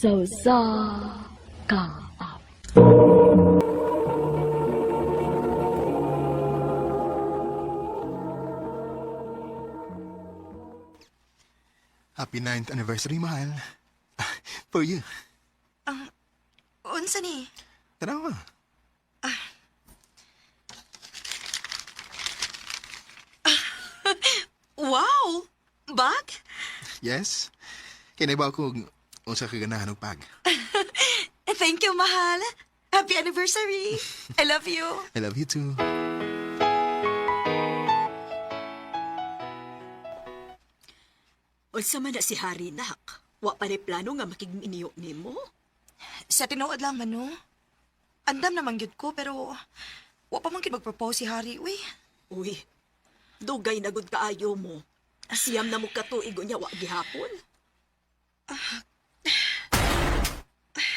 Sa usa ka awit. Happy 9th anniversary, mahal. For you. Unsa ni? Tanawa. Wow! Bag? Yes? Kaya ba ako unsa ka ganahan og pag? Thank you, mahal. Happy anniversary. I love you. I love you too. Unsa man na si Harry nak? Wa pa rin plano nga makigminiyo nimo? Sa tinuod lang man, no? Andam naman gyud ko, pero wa pa man gyud mag-propose si Harry, uy. Uy, dugay na gud kaayo mo. Siyam na mo katuig unya wa gihapon.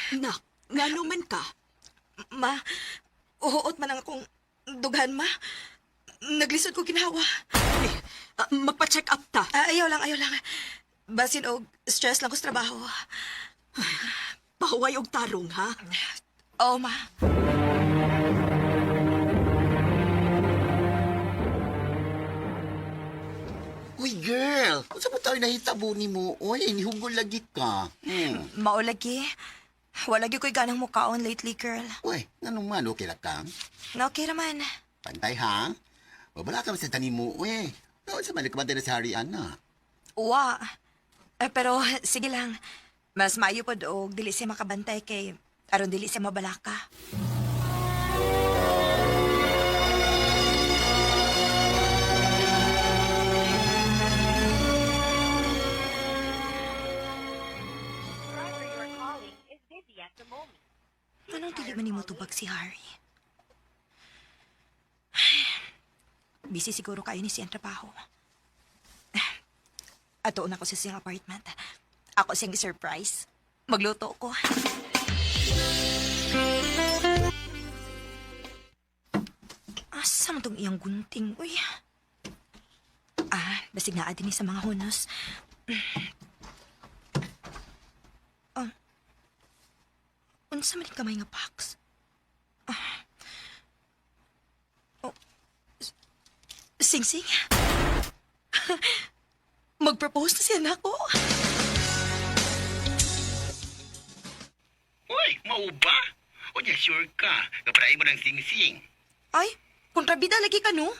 Nak, ngano man ka? Ma, uhuot man ang akong dughan, ma. Naglisod ko ginawa. Uy, magpa-check up ta. Ah, ayaw lang, ayaw lang. Basin og stress lang ko sa trabaho. Pahuway og tarong ha. Oo, ma. Uy, girl! Unsa mo tayo nahitabo ni mo? Uy, nihugol lagi ka. Hmm. Maulagi. Wala gyud ko'y ganang mukaon lately, girl. Uy, nganong man, okay lang ka? Na okay raman. Pantay, ha? Wala ka sa tanim mo, uy. Unsa man nagkamantay na si Harry, ana? Wa. Eh, pero sige lang. Mas maayo pod og dili siya makabantay kay aron dili siya mabalaka. Driver you are calling is busy at the moment. Anong dili man nimo tubag si Harry? Ay, busy siguro kayo ni siyang trabaho. Ato na ko sa siyang apartment. Ako siyang surprise. Magluto ko. Asa man tong iyang gunting? Uy. Ah, basig naa din ni sa mga hunos. Ah. Unsa man ni kamay nga box? Ah. Oh. Sing Sing? Mag-propose na siya nako. Uy, mao ba? O niya, sure ka. Kaparain mo ng sing-sing. Ay, kontrabida lagi ka no?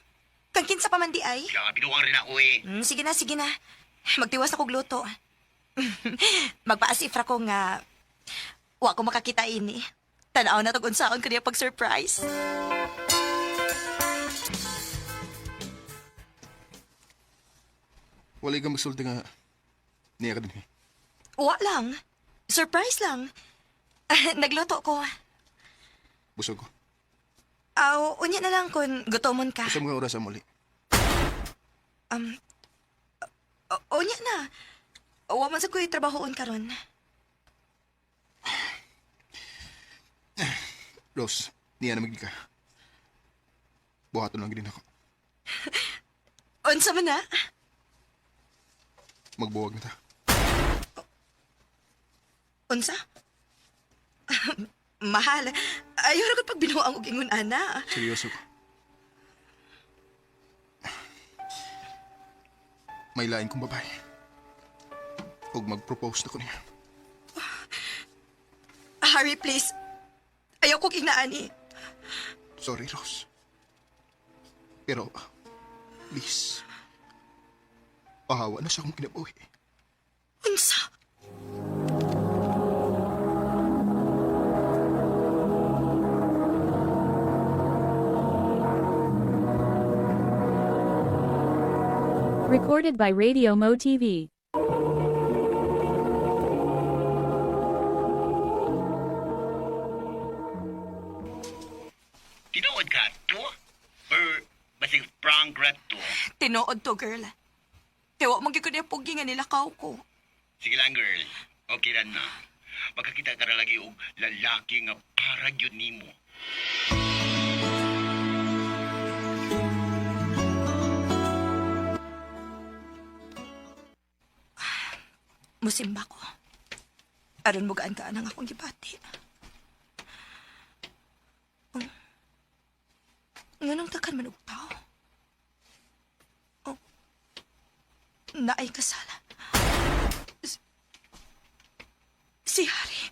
Kang kinsa pa man di ay. Kaya binuang rin ako eh. Sige na, sige na. Magtiwas ako gluto. Magpaasif ra ko nga wa ko makakita ini. Tanaw na tog unsaon ko niya pag-surprise. Wala ka magsulti nga niya ka din. Eh. Wa lang. Surprise lang. Nagluto ko. Busog ko. Aw, unya na lang kung gutomon ka. Sa mga oras muli. Um, unya na. Wa man sa ko'y trabahoon karon. Rose, niya na magdi ka. Buhaton lang din ako. Unsa man na? Magbuwag na ta. Unsa? Mahal. Ayaw ra gud pag binuang og ingon ana. Seryoso ko. May lain kong babae. Ug mag-propose na ko niya. Harry, please. Ayaw kong inaani. Sorry, Rose. Pero, please. Pahawa na sa akong kinabuhi. Unsa? Recorded by Radio Mo TV. Tinuod ka to? Or basig prank rat to? Tinuod to, girl. Kaya wa man gyud ko niya pugi nga nilakaw ko. Sige lang, girl. Okay ra na. Makakita ka ra lagi og lalaki nga para gyud nimo. Musimba ko. Aron mo gaan ka ang akong gibati. Oh. Nganong takan man og tao? Oh. Naay kasala. Si Harry.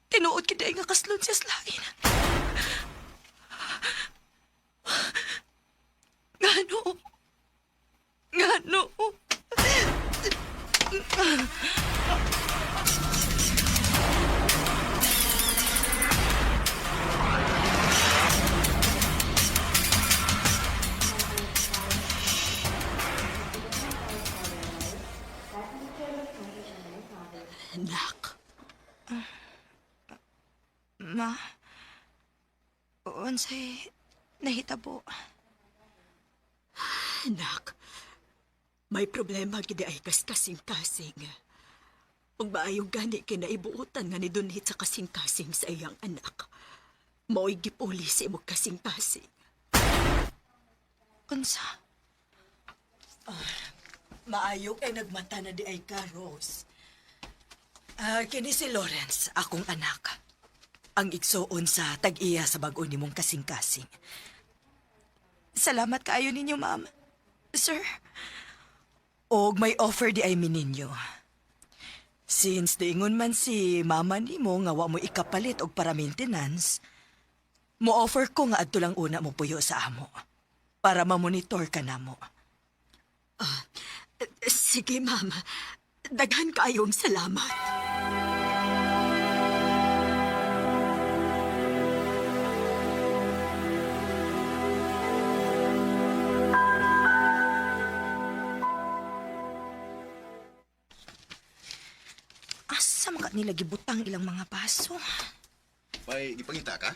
Tinuod kita nga kaslon siya sa lain. Ngano? Ngano? Anak, Ma, unsay nahitabo. anak. May problema gid ay kas kasing-kasing. Ug maayong gani kinaibuotan nga nidunhit sa kasing-kasing sa iyang anak. Mao'y gipuli sa imong kasing-kasing. Unsa? Maayo kay nagmata na di ay ka, Rose. Ah, kini si Lawrence, akong anak. Ang igsoon sa tag-iya sa bag-o nimong kasing-kasing. Salamat kaayo ninyo, ma'am. Sir, Og may offer di ay mininyo. Since diingon man si mama nimo nga wa mo ikapalit og para maintenance, mo offer ko nga adto lang una mo puyo sa amo para mamonitor ka namo. Ah, sige, ma'am. Daghan kaayong salamat. Asa man ka nila gibutang ilang mga baso? May gipangita ka?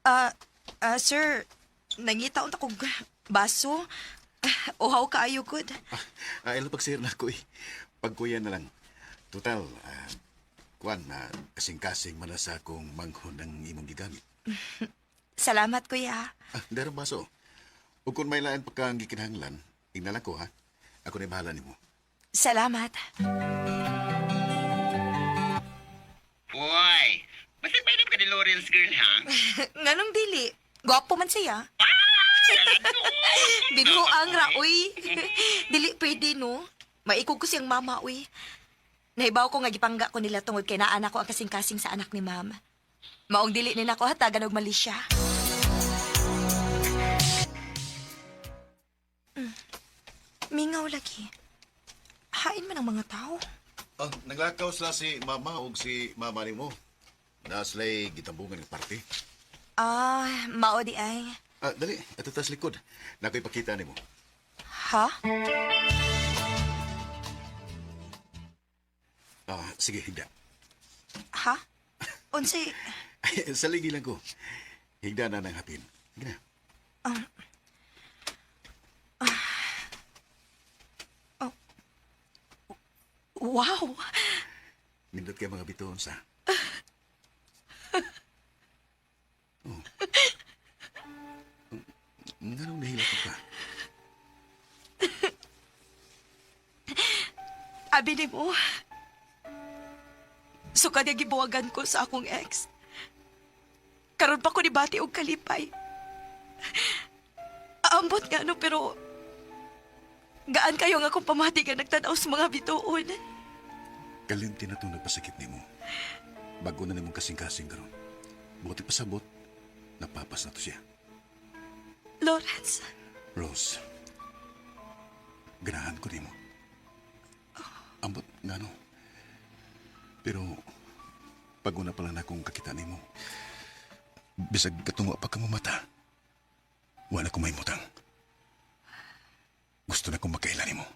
Ah, sir, nangita unta kog baso. Uhaw kaayo gud. Ah, ilo pagsir na ko eh. Pagkuya na lang. Total, kuan na kasing-kasing man na sa akong manghon ang imong gigamit. Salamat, kuya. Ah, darong baso. Ug kung may lain pa kang gikinahanglan, ingnalan ko ha. Ako na bahala nimo. Salamat. Boy, basta may ka ni Lawrence girl, ha? Nganong dili? Gwapo man siya. Binuang ra, uy. Dili pwede, no? Maikog ko siyang mama, uy. Nahibaw ko nga gipangga ko nila tungod kay naa ko ang kasing-kasing sa anak ni ma'am. Maong dili nila ko hatagan og mali siya. Mingaw lagi. Hain man ang mga tao. Ah, naglakaw sila si mama ug si mama nimo. Na sila'y gitambungan ng party. Ah, mao di ay. Ah, dali, ato tas likod. Nako'y pakita nimo. Ha? Ah, sige, higda. Ha? Unsay Sa ligi lang ko. Higda na ng hapin. Sige na. Wow. Nindot kay mga bituon sa. Oh. Nganong nahilak ka? Abi ni mo. Sukad yung gibuwagan ko sa akong ex. Karon pa ko ni bati og kalipay. Aambot nga no, pero gaan kayo nga akong pamati nga nagtanaw sa mga bituon. Kalimti na itong nagpasakit nimo. Bago na nimong kasing-kasing karon. Buti pasabot, napapas na to siya. Lawrence, Rose, ganahan ko nimo. Ambot nga no. Pero, pag una pa lang akong kakita nimo, bisag katungo pa ka mo mata, wala ko mahimutang. Gusto na kong makaila nimo.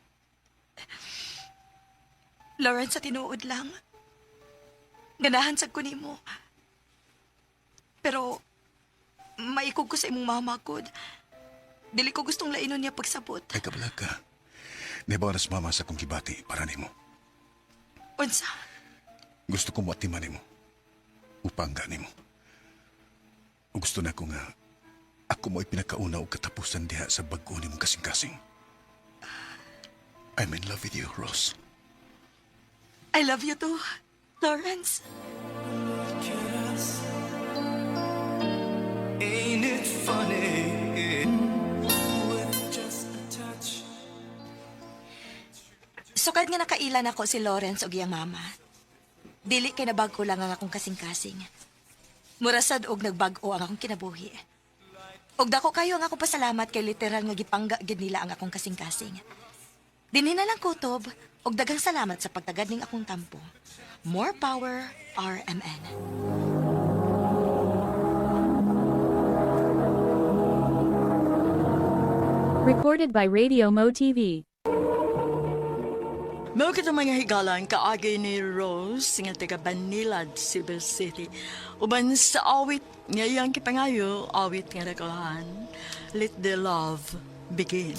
Lawrence sa tinuod lang. Ganahan sad ko nimo. Pero maikog ko sa imong mama gud. Dili ko gustong lainon niya pagsabot. Ay kabala ka. Nabaw na sa mama sa akong gibati para nimo. Unsa? Gusto ko moatiman nimo. Upangga nimo. Ug gusto na ko nga ako mo'y pinakauna og katapusan diha sa bag-o nimong kasing-kasing. I'm in love with you, Rose. I love you too, Lawrence. Ain't it funny? With just a touch. Sukad nga nakailan ako si Lawrence og iyang mama. Dili kay nabag-o lang ang akong kasing-kasing. Murasad og nagbag-o ang akong kinabuhi. Og dako kayo ang akong pasalamat kay literal nga gipangga gid nila ang akong kasing-kasing. Dinhi na lang kutob og daghang salamat sa pagtagad ning akong tampo. More power, RMN. Recorded by Radio Mo TV. Mao kita mga higalan kaagi ni Rose nga taga Banilad, Cebu City. Uban sa awit nga iyang kipangayo, awit nga nagulahan. Let the love begin.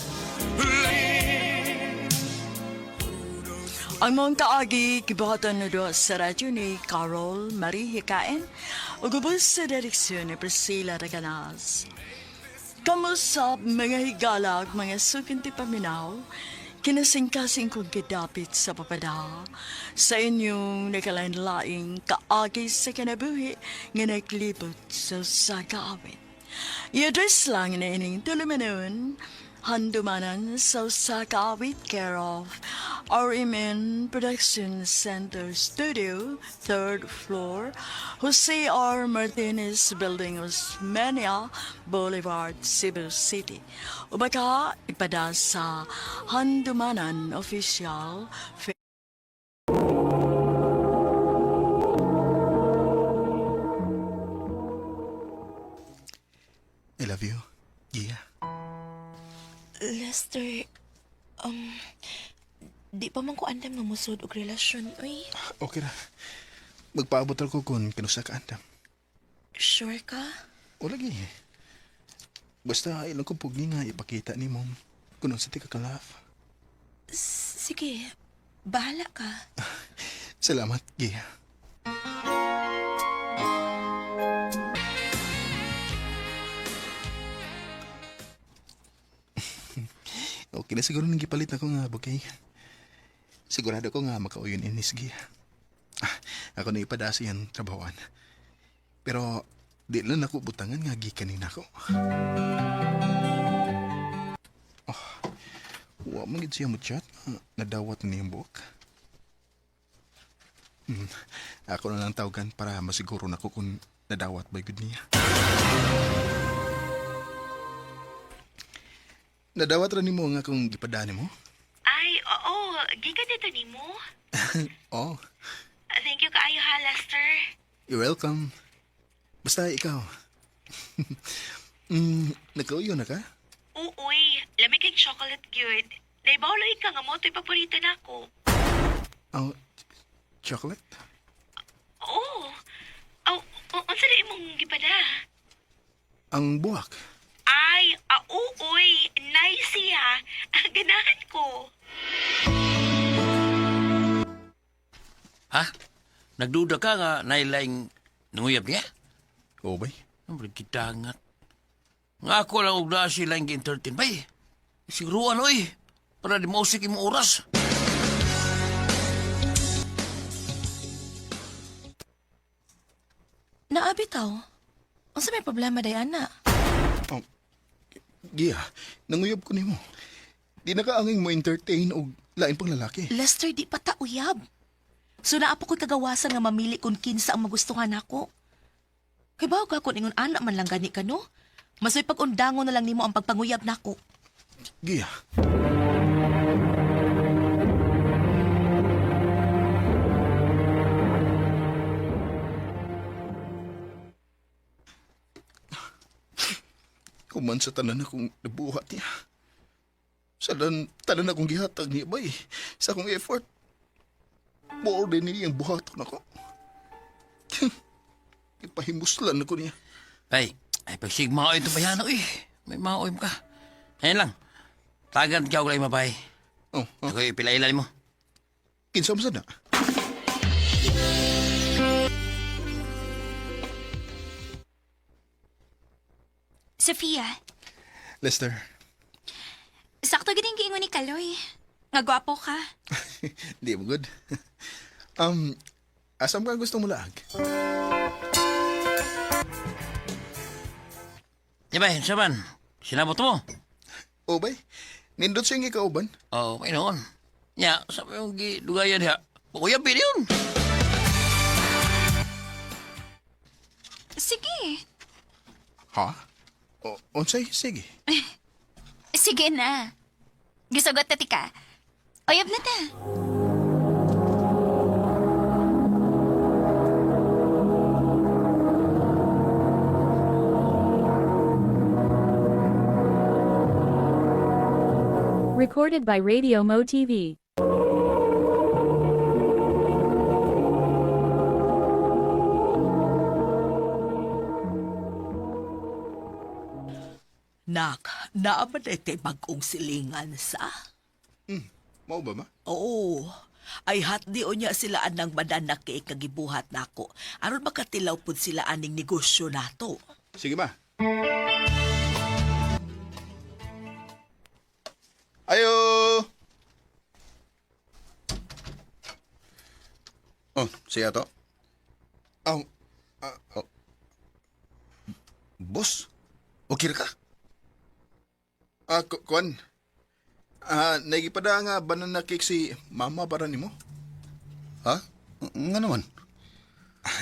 Ang mong kaagi gibuhatan na doon sa radyo ni Carol Marie Hikain ug ubos sa direksyon ni Priscilla Reganas. Kamusta mga higala ug mga sukinti paminaw, kinasingkasing kong gidapit sa papada sa inyong nakalain-laing kaagi sa kinabuhi nga naglibot sa usa ka awit. I-address lang na ining tulumanon, handumanan sa usa ka awit care of RMN Production Center Studio, third floor, Jose R. Martinez Building, Osmeña Boulevard, Cebu City. O baka ipada sa Handumanan Official I love you, Gia. Lester, di pa man ko andam nga musod og relasyon, uy. Okay ra. Magpaabot ra ko kung kinusa ka andam. Sure ka? O lagi. Basta ilang kong pugni nga ipakita ni mom kung unsa ti ka kalaf. Sige, bahala ka. Salamat, Gia. Okay na siguro nang gipalit ako nga bouquet. Sigurado ko nga makauyon inis, Gia. Ah, ako na ipadasa yan trabahoan. Pero di lang ako butangan nga gikan ni nako. Oh, wa man gid siya mo chat. Nadawat na niyang buhok. Ako na lang tawagan para masiguro na ko kung nadawat ba gud niya. Nadawat ra nimo nga kung gipadani mo? Ay, oo. Gikan dito nimo. Oh, Thank you kaayo ha, Lester. you're welcome. Basta ikaw. Nagkauyo na ka? Uy, lami kay chocolate gyud. Naibawloy ka nga mo to'y paborito nako. Oh, chocolate? Oo. Aw, unsa na imong gipada? Ang buwak. Ay, uy, nice siya. Ganahan ko. Ha? Nagduda ka nga nailaing nanguyab niya? Oo bay? Ang kitangat. Nga ako lang og naa sila yung entertain bay. Siguruan oy. Para di mausik imong oras. Naabi taw. Unsa may problema day ana? Oh, Gia, nanguyab ko nimo. Di na ka anging mo entertain og lain pang lalaki. Lester, di pa ta uyab. So naa pa ko'y kagawasan nga mamili kung kinsa ang magustuhan nako. Kay bawo ka kung ingon anak man lang gani ka, no? Mas may pag-undangon na lang nimo ang pagpanguyab nako. Gia. Kuman sa tanan akong nabuhat niya. Sa tanan akong gihatag niya bay. Sa akong effort. More din niya ang buhaton ako. Ipahimuslan ako niya. Bay, ay pagsigma ito ba yan oy. May maoy ka. Ayun lang. Tagan ka og lain mabay. Oh, oh. Ako ipila-ila mo. Kinsa man sad na? Sophia, Lester, sakto gid ang giingon ni Kaloy. Nga gwapo ka. di mo good. Asam ka gusto mo laag? Di ba, saban? Sinabot mo? O bay, nindot siyang ikauban. Oo, okay noon. Nya, sabi yung gidugayan diha. Kuya, pili yun. Sige. Ha? O, unsay, sige. Sige na. Gisugot na tika. Oyab na ta. Recorded by Radio Mo TV. Nak, naa ba na kay bagong silingan sa? Mao ba ma? Oo. Ay hatdi o niya sila anang badanak kay kagibuhat nako. Aron makatilaw pud sila aning negosyo nato. Sige ma. Ayo! Oh, siya to. Aw, Oh. Boss, okay ra ka? Kuan. Naigipada nga banana cake si mama para nimo. Ha? Nga naman.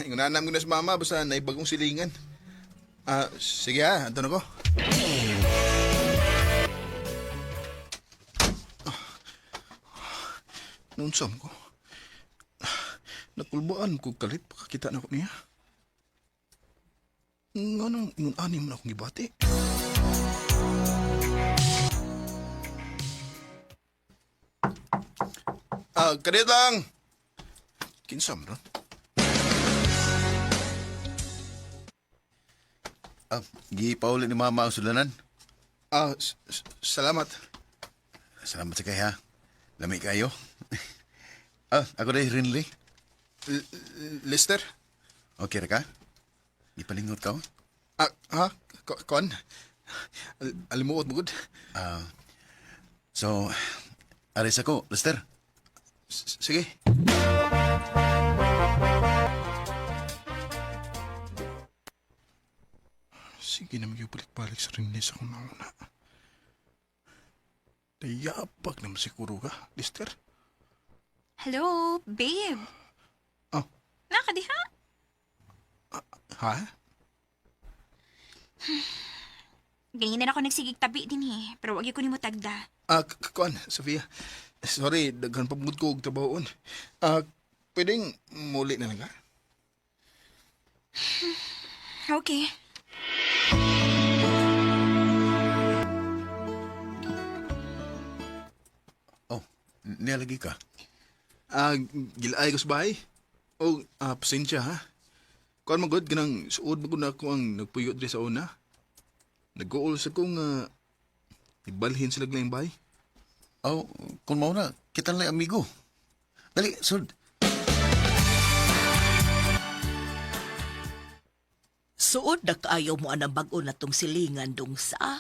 Ingunanan ko na si mama basta naibagong silingan. Sige ha, anto na ko. Nunsam ko. Nakulbaan ko kalit pakakita na ko niya. Nga nang ingon ani man akong gibati. Kadiyot lang. Kinsam ron? Gipauli ni mama ang sulanan. Salamat. Salamat sa kay ha. Lami kayo. Ako dahil Rinley. Lester? Okay ra ka? Gipalingot ka? Oh? Ha? Kon? Alimuot mo gud. So, aris ako, Lester. Sige. Sige na balik-balik sa Rinley sa akong nauna. Dayapag naman siguro ka, Lester. Hello, babe. Oh. Nakadiha? Ha? Ganyan na ako nagsigig tabi din eh. Pero wag ko nimo tagda. Kuan, Sofia. Sorry, daghan pa ko og trabahoon. Pwedeng muli na lang ka? Okay. Oh, nialagi ka? Gilaay ko sa bahay. Oh, pasensya ha. Kuan man gud ganang suod man gud na ako ang nagpuyo diri sa una. Nag-uul sa kong ibalhin sila ng bahay. Oh, kung mauna, kita lang amigo. Dali, sud. Suod na kaayo mo anang bag-o na tong silingan dong sa.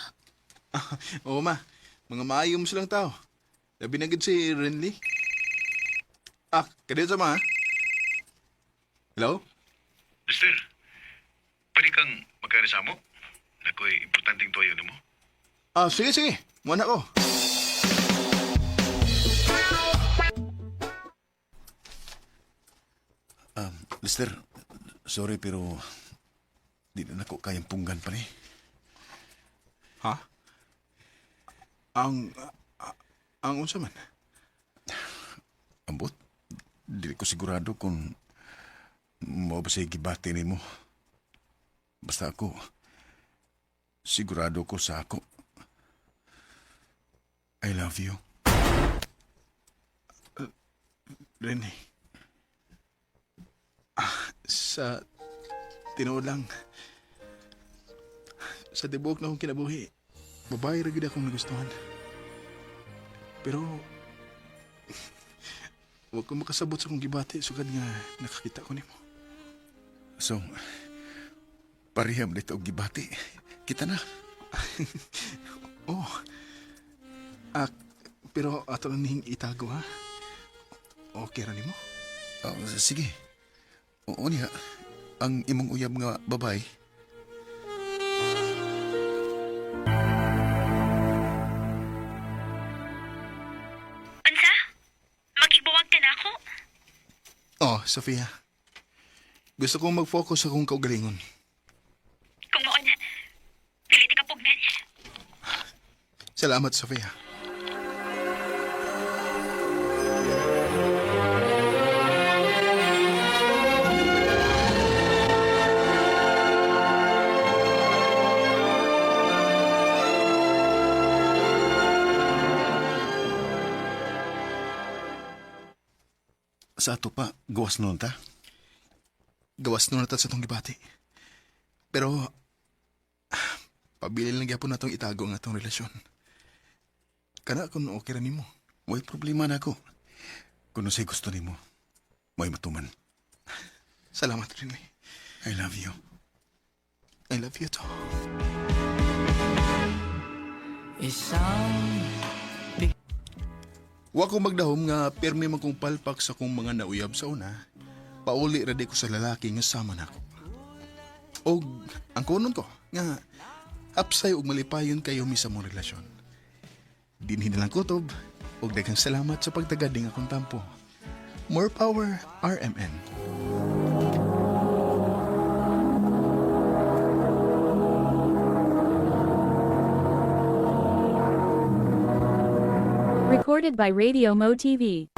Oo ma, mga maayo mo silang tao. Labi na gud si Renly. Kadiyo sa ma ha? Hello? Lester, pwede kang magkarisa mo? Nakoy, importanteng toyo nimo. Sige sige, muna ko. Lester, sorry pero di na nako kayang punggan pa ni. Ha? Ang ang unsa man? Ambot, di ko sigurado kung mao ba siya gibati nimo. Basta ako, sigurado ko sa ako. I love you. Rene. Sa tinuod lang. Sa tibuok na akong kinabuhi, babae ra gyud akong nagustuhan. Pero wag ko makasabot sa akong gibati sugad nga nakakita ko nimo. So, pareham dito og gibati. Kita na. Oh. Pero ato lang nihing itago ha. Okay ra nimo? Oh, sige. Oo niya. Ang imong uyab nga babay. Unsa? Makigbuwag ka na ako? Oh, Sofia. Gusto kong mag-focus sa akong kaugalingon. Kung mao na, dili ti kapugnan. Salamat, Sofia. Sa ato pa, gawas nun ta. Gawas nun na ta sa itong gibati. Pero, pabilin lang gyapon natong itago ang atong relasyon. Kana kung okay ra nimo. Way problema na ako. Kung unsay gusto nimo, may matuman. Salamat, Rene. I love you. I love you too. Isang Wa ko magdahom nga pirmi man kong palpak sa kong mga nauyab sa una. Pauli ra di ko sa lalaki nga sama nako. Og ang kunon ko nga apsay og malipayon kayo mi sa mong relasyon. Dinhi na lang kutob og daghang salamat sa pagtagad ning akong tampo. More power RMN. Recorded by Radio Mo TV.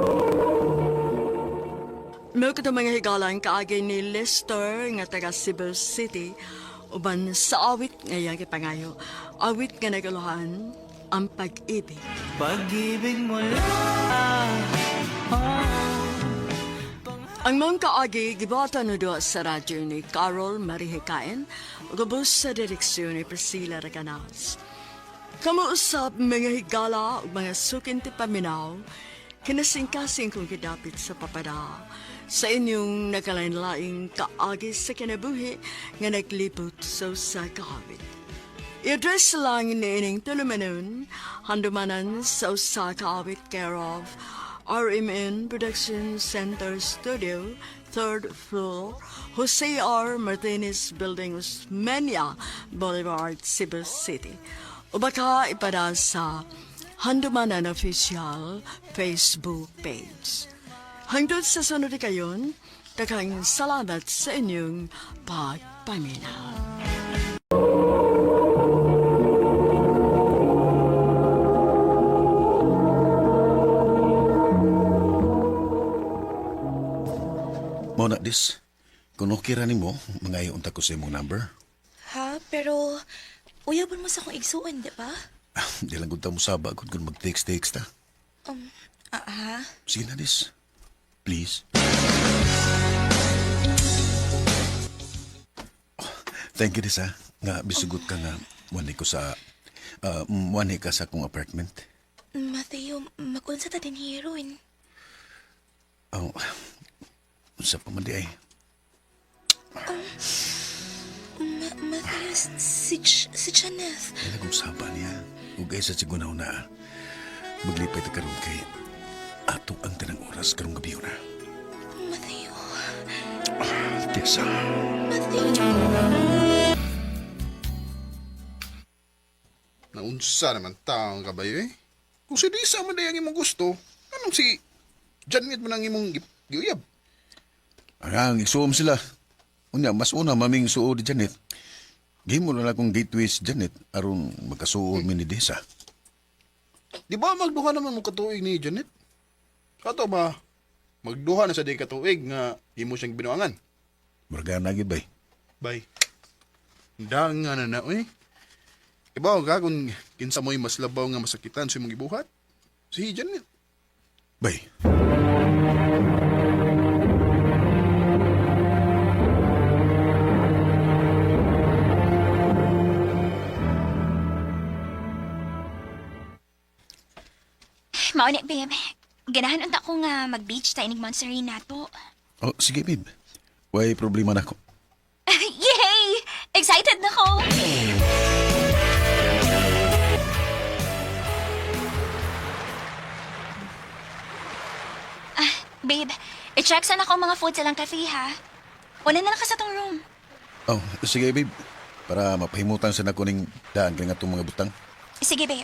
Mao kato mga higalan kaagay ni Lester nga taga Cebu City uban sa awit nga iyang gipangayo. Awit nga nagaluhan ang pag-ibig. Pag-ibig mo lang Ang mga kaagi gibata no duha sa radyo ni Carol Marihikain ug ubos sa direksyon ni Priscilla Recanas. Kamo usab mga higala ug mga sukin ti paminaw, kinasingkasing kong gidapit sa papada sa inyong nakalain-laing kaagi sa kinabuhi nga naglibot sa usa ka awit. I-address lang niining tulumanon, handumanan sa usa ka awit care of RMN Production Center Studio, third floor, Jose R. Martinez Building, Osmeña Boulevard, Cebu City. O baka ipada sa Handumanan Official Facebook page. Hangtod sa sunod kayon, daghang salamat sa inyong pagpaminaw. Mao na dis. Kung okay ra nimo, mangayo unta ko sa imong number. Ha? Pero, uyabon mo sa akong igsuon, di ba? Di lang gud ta musaba kung kun mag-text-text ta. Ah, ha? Sige na dis. Please. Oh, thank you dis ha. Nga bisugot ka nga wani ko sa wani ka sa akong apartment. Mateo, mag-unsa ta din heroin. Oh, unsa pa man di ay. Mateo, si, si Janeth. Kailan kong saba niya. Ug ay sa sigunaw na maglipay ta karon kay ato ang tanang oras karong gabi na. Mateo, Tessa. Mateo. Naunsa naman taong kabayo eh. Kung si Lisa man day ang imong gusto, anong si Janet man ang imong giuyab? Ang isuom sila. Unya, mas una maming suo di Janet. Gihimo na lang akong gateway si Janet aron magkasuo mi ni Desa. Di ba magduha naman mo katuig ni Janet? Ato ba, magduha na sa di katuig nga imo siyang binuangan. Murga na gid bay. Bay. Danga na na, uy. Ibaw ka kung kinsa mo'y mas labaw nga masakitan sa imong gibuhat. Si Janet. Bay. Mao ni babe. Ganahan unta ko nga mag-beach ta inig Montserrat nato. Oh, sige babe. Way problema na ako. Yay! Excited na ko. Ah, Babe, i-check sana ako ang mga food sa lang cafe, ha? Una na lang ka sa tong room. Oh, sige babe. Para mapahimutan sa nako ning daan kay nga itong mga butang. Sige, babe.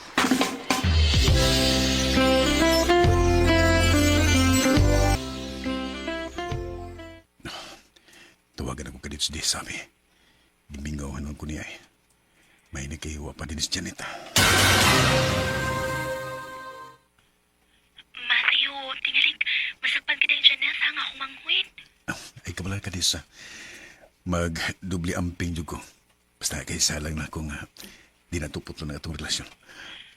Tawagan ako kadito si sabi. Gimingaw hanon ko niya eh. May nagkahiwa pa din si Janet. Matthew, tingalig. Masakpan ka din Janeth, ha? Nga humanghuin. Oh, ay kabala ka sa magdubli amping jud ko. Basta kay salang na ako nga di natupot na atong relasyon.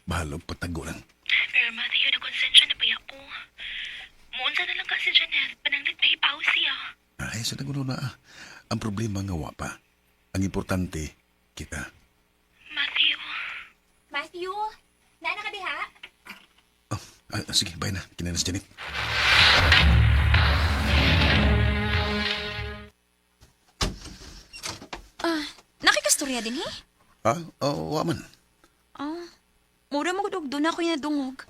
Bahala og patago lang. Pero Matthew, nakonsensya na ba ako? Muunsa na lang ka si Janeth. Pananglit may ipaw siya. Ay, sa nagulo na ah. Ang problema nga wa pa. Ang importante, kita. Matthew. Matthew, naana ka diha? Oh, sige, bye na. Kinanas Janet. Nakikastorya din, eh? Ha? Oh, wa man. Ah, mura mo gudog doon ako yung nadungog.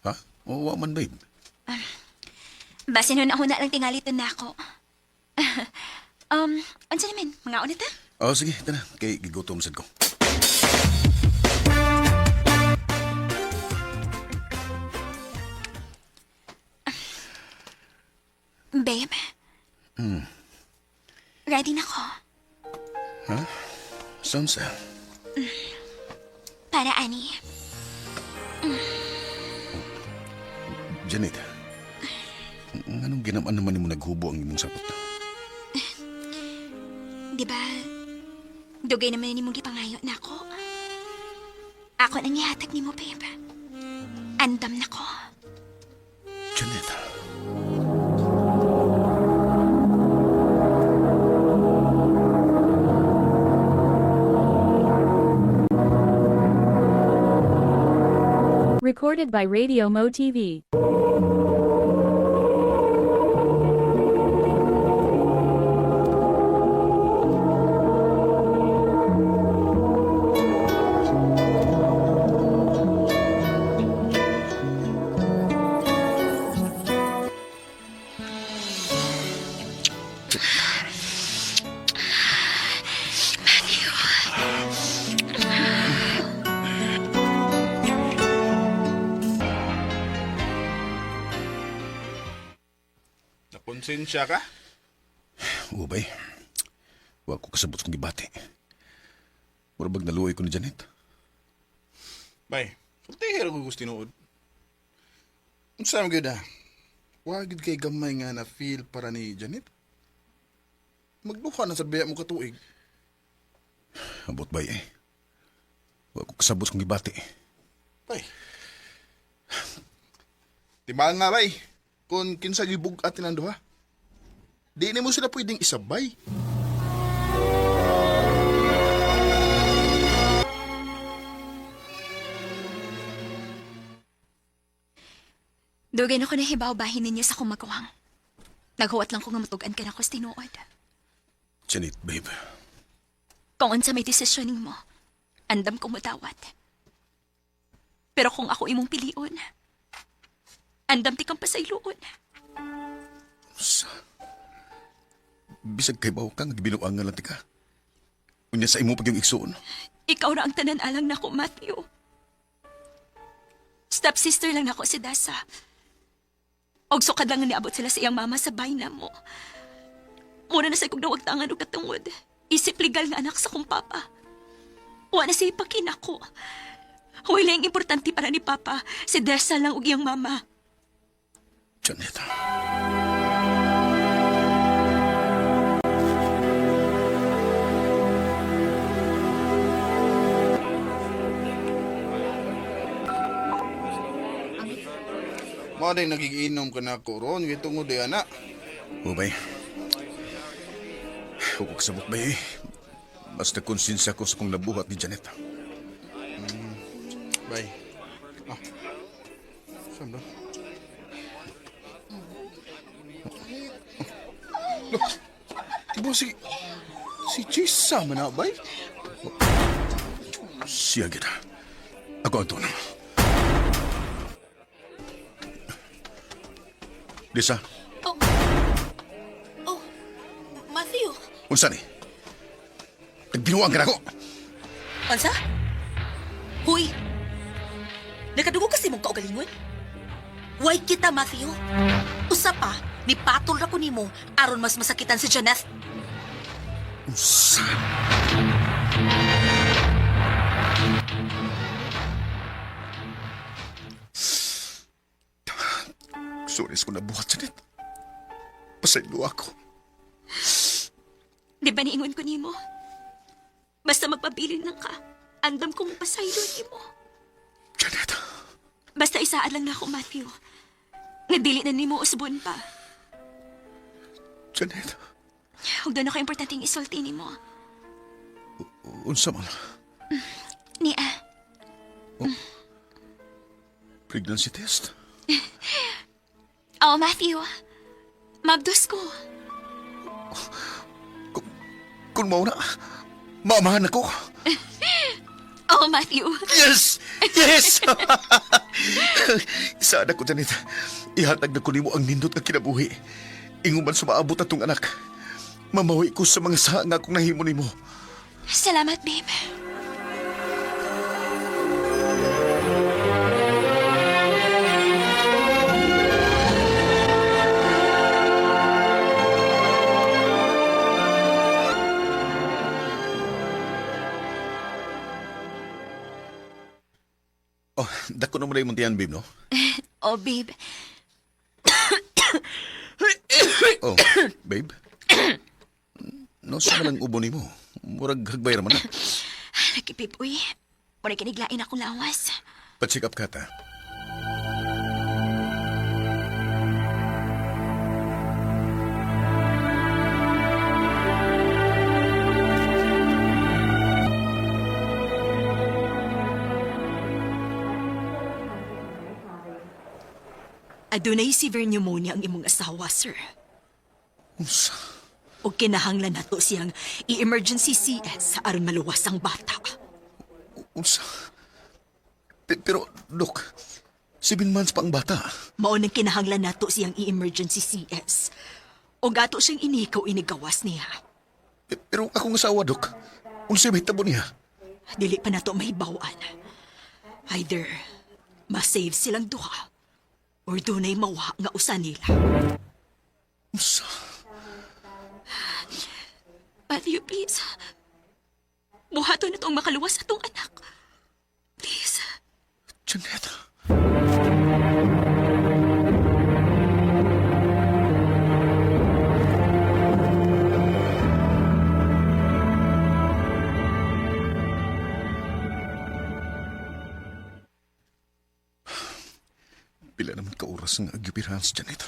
Ha? Oh, wa man, babe. Basin nun ako na lang tingaliton na ako. Unsa naman? Mga ulit ha? Oh, sige, tara. Kay gigutom sad ko. Babe. Ready na ko. Sounds, ah. Para ani. Janet. Anong ginaman naman nimo naghubo ang imong sapot? Di ba? Dugay naman ni mong gipangayo na ako. Ako nang ihatag nimo, babe. Andam na ko. Janet. Recorded by Radio Mo TV. Nakonsensya ka? Ubay. Wa ko kasabot kong gibati. Mura bag naluoy ko ni Janet. Bay, sultihi ra ko gusto tinuod. Unsa man gyud ah? Wa gyud kay gamay nga na feel para ni Janet. Magduha na sa biya mo katuig. Ambot bay eh. Wa ko kasabot kong gibati. Bay. Timaan nga bay. Kung kinsa gibug-at nilang duha. Di nimo sila pwedeng isabay. Dugay na ko nahibaw bahin ninyo sa kumagawang. Naghuwat lang ko nga matugan ka na ko sa tinuod. Janet, babe. Kung unsa may desisyon nimo, andam kong mutawat. Pero kung ako imong pilion, andam ti kang pasayloon. Sa... Bisag kay baw ka, nga gibinuangan lang ti ka. Unya sa imo pag yung igsuon. Ikaw ra ang tanan alang nako, Matthew. Stepsister lang nako si Dasa. Og sukad lang nga niabot sila sa iyang mama sa bahay na mo. Mura na sa kong nawagtangan og katungod. Isip legal nga anak sa kong papa. Wa na siya ipakinako. Wala yung importante para ni papa. Si Desa lang og iyang mama. Janet. Mao din nagiginom ka na ko ron kay tungod di ana. Ubay. Wa ko kasabot bay eh. Basta konsensya ko sa kong nabuhat ni Janet. Bay. Ah. Saan ba? Look. Ibo si si Chisa man na bay. Siya gid. Ako ang tunong. Lisa, Unsa ni? Nagbinuang ka na ko. Unsa? Huy! Nakadugo kasi mong kaugalingon? Why kita, Matthew? Usa pa, ni patol ra ko nimo aron mas masakitan si Janeth. Unsa? Sorry sa kong nabuhat, Janet. Pasaylo ako. Di ba niingon ko nimo? Basta magpabilin lang ka. Andam kong pasaylo nimo. Janet. Basta isaad lang na ako, Matthew. Nga dili na nimo usbon pa. Janet. Huwag doon ako importanteng isulti nimo. Unsa man? Nia, Pregnancy test? Oh, Matthew. Mabdos ko. Kung mao na, maamahan ako. Oh, Matthew. Yes! Yes! Sana ko, Janet. Ihatag na ko nimo ang nindot nga kinabuhi. Ingon man sumaabot atong anak. Mamawi ko sa mga saa nga akong nahimo nimo. Salamat, babe. Oh, dako na mo na yung muntian, babe, no? Oh, babe. Oh, babe? No, sa man ang ubo nimo. Murag hagbay raman na. Lagi, babe, uy. Mura kiniglain akong lawas. Pa-check up ka ta. Adunay severe pneumonia ang imong asawa, sir. Unsa? O kinahanglan nato siyang i-emergency CS aron maluwas ang bata. Unsa? Pero, Dok, 7 months pa ang bata. Mao nang kinahanglan nato siyang i-emergency CS. O gato siyang inikaw inigawas niya. Pero akong asawa, Dok, unsa may tabo niya? Dili pa nato mahibaw-an. Either ma-save silang duha or dunay mawa nga usa nila. Unsa? Matthew, please. Buhaton na tong makaluwas atong anak. Please. Janet. Pila naman ka oras nga agyupirahan si Janet.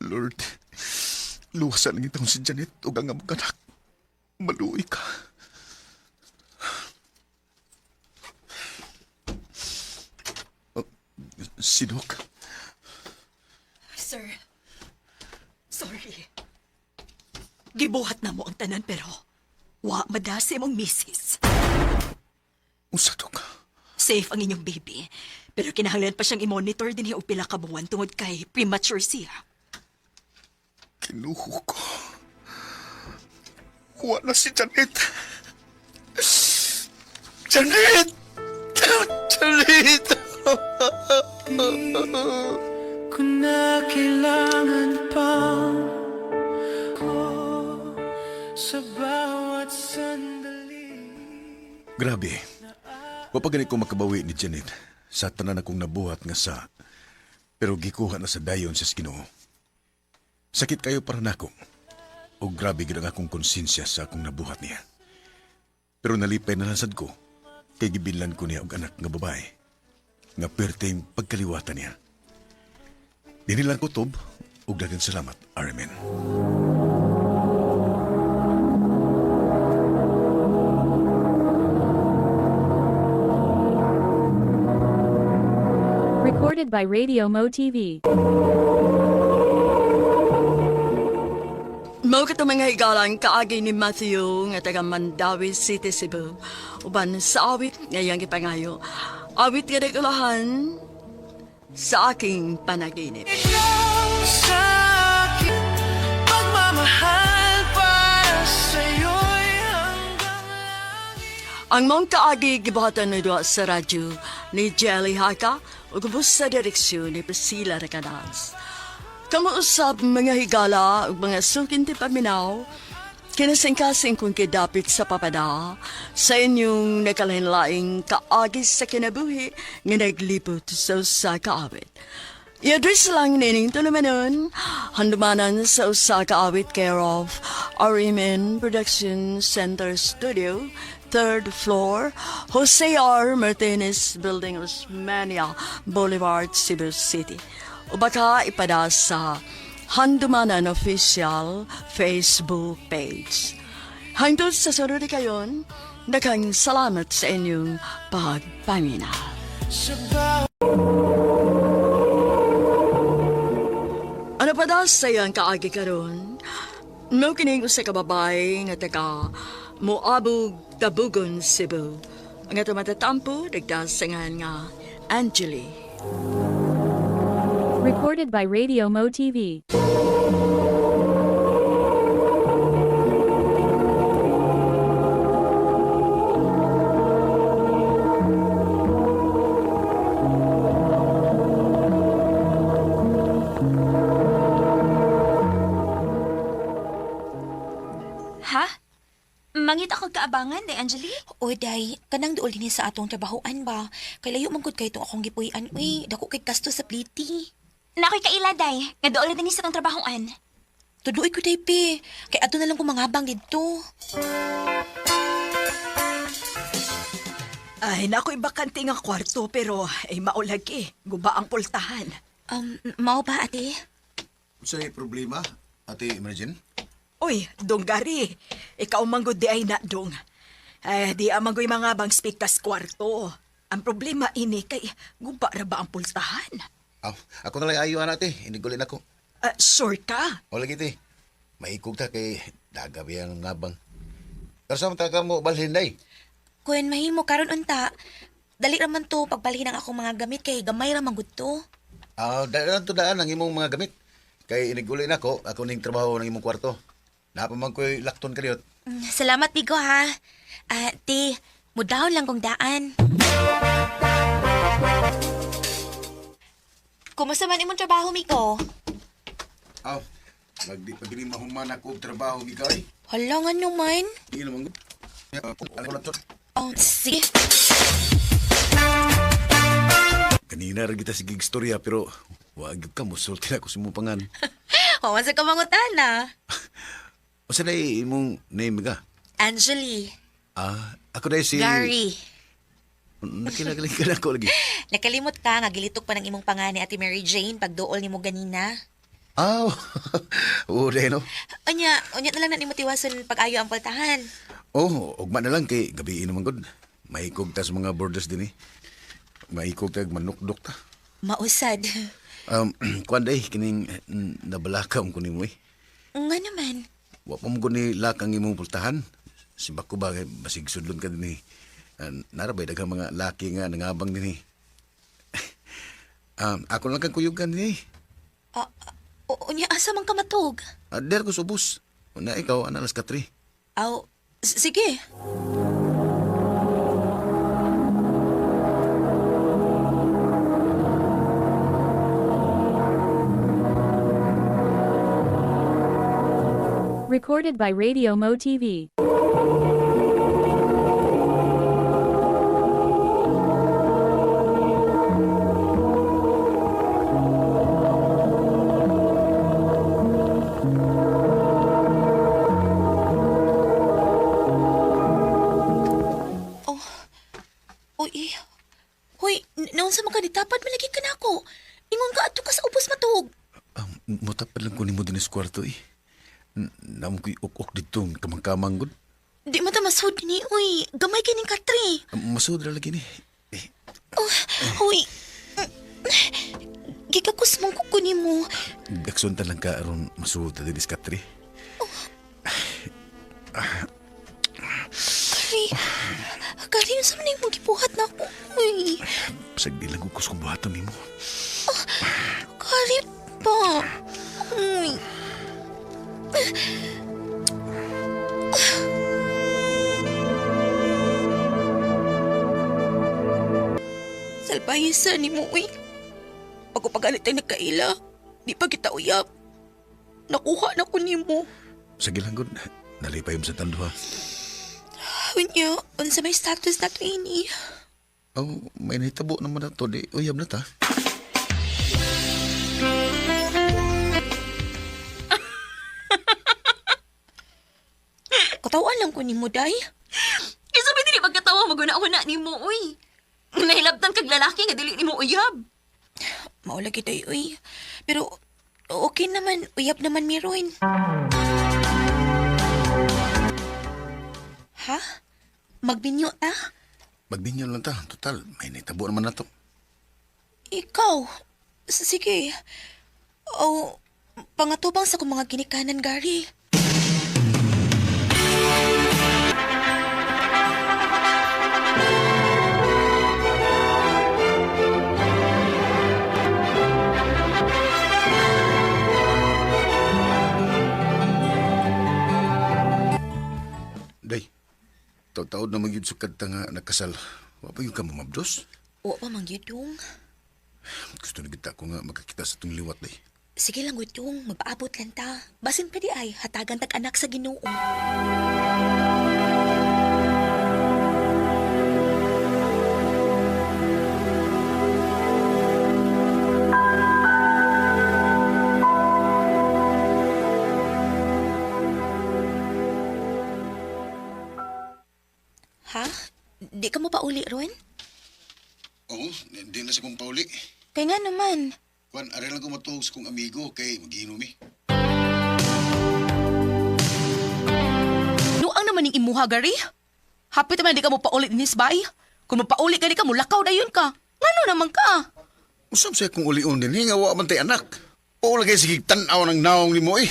Lord, luwasan lang itong si Janet ug ang among anak. Maluoy ka. Oh, si Doc. Sir, sorry. Gibuhat na mo ang tanan pero wa madasi mong misis. Unsa, Doc? Safe ang inyong baby. Pero kinahanglan pa siyang i-monitor din og pila ka buwan tungod kay premature siya. Kinuho ko. Wala si Janet. Janet! Janet! Kung na kailangan pa ko sa bawat sandali. Grabe. Wa pa gani ko makabawi ni Janet sa tanan akong nabuhat nga sa pero gikuha na sa dayon sa Ginoo. Sakit kayo para nako. O grabe gid ang akong konsensya sa akong nabuhat niya. Pero nalipay na lang sad ko kay gibillan ko niya og anak nga babae nga perteng pagkaliwatan niya. Dinhi lang ko tob ug daghang salamat, Armin. Recorded by Radio Mo TV. Mao kato mga higalan kaagi ni Matthew nga taga Mandawi City, Cebu. Uban sa awit nga iyang gipangayo. Awit nga nagulahan sa aking panaginip. Ikaw sa aking pagmamahal. Ang mong kaagi gibuhatan ni duha sa radyo ni Jelly Haka ug ubos sa direksyon ni Priscilla Recanas. Kamuusab mga higala ug mga sukin ti paminaw, kinasingkasing kung kidapit sa papada sa inyong nakalain-laing kaagi sa kinabuhi nga naglipot sa usa ka awit. I-address lang nining tulumanon, handumanan sa usa ka awit care of RMN Production Center Studio, third floor, Jose R. Martinez Building, Osmania Boulevard, Cebu City. O baka ipada sa Handumanan Official Facebook page. Hangtod sa sunod kayon, daghang salamat sa inyong pagpaminaw. Ano pa daw sa iyang kaagi karon? Mo kining usa ka babae nga taga Moabog, Tabugon, Cebu. Ang ato matatampo, nagdasangan nga Angeli. Recorded by Radio Mo TV. Ha? Mangita kag kaabangan, day Angeli? Oy, day, kanang duol dinhi sa atong trabahoan ba? Kay layo man gud kay itong akong gipuy-an, uy. Dako kay gasto sa pliti. Nakoy kaila, day. Nga dool na dinhi sa atong trabahoan. Tuduoy ko, day, pe. Kay ato na lang ko mangabang didto. Ay, nako'y bakante nga kwarto pero ay maulagi. Guba ang pultahan. Mao ba, ate? Unsay problema, Ate Imagine? Uy, dong Gary, ikaw manggod di ay na dong. Ay, di amang ko'y mga bang speakas kwarto. Ang problema ini kay guba ra ba ang pultahan? Aw, ako na lang ayo ana ate, inigulin ako. Ah, sure ka? O lagi te. Maikog ta kay dagabi ang ngabang. Pero sa ka mo balhin day. Kun mahimo karon unta. Dali ra man to pagbalhin ang akong mga gamit kay gamay ra man gud to. Ah, daan to daan ang imong mga gamit. Kay inigulin ako, ako ning trabaho ng imong kwarto. Napa man ko'y lakton kaniot. Salamat Bigo ha. Ah, te, mudahon lang kong daan. Kumusta man imong trabaho, Miko? Aw, nagdi pa gini mahuman ako og trabaho gikay. Hala nga naman. Di naman gud. Oh, sige. Kanina ra kita sige istorya pero wa gyud ka mosulti na ako sa imong pangan. Oh, sa kamangutana. Usa day imong name ka? Angeli, Ah, ako day si Gary. Nakilagaling ka na ako lagi. Nakalimot ka nga gilitok pa ng imong pangani Ate Mary Jane pagduol nimo ganina. Aw, oo day no. Unya, unya na lang na nimo tiwason pag-ayo ang pultahan. Oh, ugma na lang kay gabi naman gud. Maikog ta sa mga borders dinhi. Maikog ta manukdok ta. Mausad. Kuan day kining nabalaka ko nimo eh. Nga naman. Wa pa mo gud ni lakang imong pultahan. Simbak ko ba kay basig sudlon ka dinhi. Nara bay daghang mga laki nga nangabang dinhi. Ako lang kang kuyugan dinhi. Ah, unya asa man ka matug? Der ko subos. Una ikaw ana alas 4. Aw, sige. Recorded by Radio Mo TV. Oh. Uy, eh. Hoy, naunsa man ka nitapad malagi ka nako. Ingon ka adto ka sa ubos matug. Mutapad lang ko nimo dinhi sa kwarto eh. Namo ko'y ok-ok dito kamang-kamang gud. Di man ta masud ni, uy. Gamay kining katri. Masud ra lagi ni. Eh, Oh, uy. Gikakus mong kuko nimo. Gaksunta lang ka aron masuod ta dinhi sa katri. Kari. Kari, unsa man imong gibuhat nako? Uy. Bisag di lang ko kung buhaton nimo. Kari pa. Uy. Salbahe sa ni mo, uy. Pagkapagalit tayo nagkaila, di pa kita uyab. Nakuha na ko nimo. Sige lang, gud. Nalipay mo sa tanduha. Unya, unsa may status na to ini? Oh, may nahitabo naman na to. Di, uyab na ta. Katawan lang ko nimo, day. Kinsa may dili magkatawa maguna-una nimo, uy. Nahilabtan kag lalaki nga dili nimo uyab. Mao lagi day, uy. Pero okay naman, uyab naman meron. Ha? Magbinyo ta? Magbinyo lang ta. Total, may nahitabo naman na to. Ikaw? Sige. O, pangatubang sa kong mga ginikanan, Gary. Day, taod-taod na magyud sukad ta nga nagkasal. Wa pa yung ka mamabdos? Oo pa, mangyudong. Gusto na kita ko nga magkakita sa itong liwat, day. Sige lang, gudong. Magpaabot lang ta. Basin pa di ay, hatagan tag anak sa Ginoo. Ha? Di ka mo pa uli, Ron? Oo, hindi na sa kong pauli. Kaya nga naman. Kwan, aray lang ko matuog sa kong amigo kay magiinom eh. Nuang naman ning imuha, Gary. Hapit naman di ka mo paulit ni bay. Kung mapauli ka di ka, mulakaw na yun ka. Ngano naman ka? Usap siya kung ulion din, nga wa man tay anak. Oo lagay sige tan-aw ng naong nimo eh.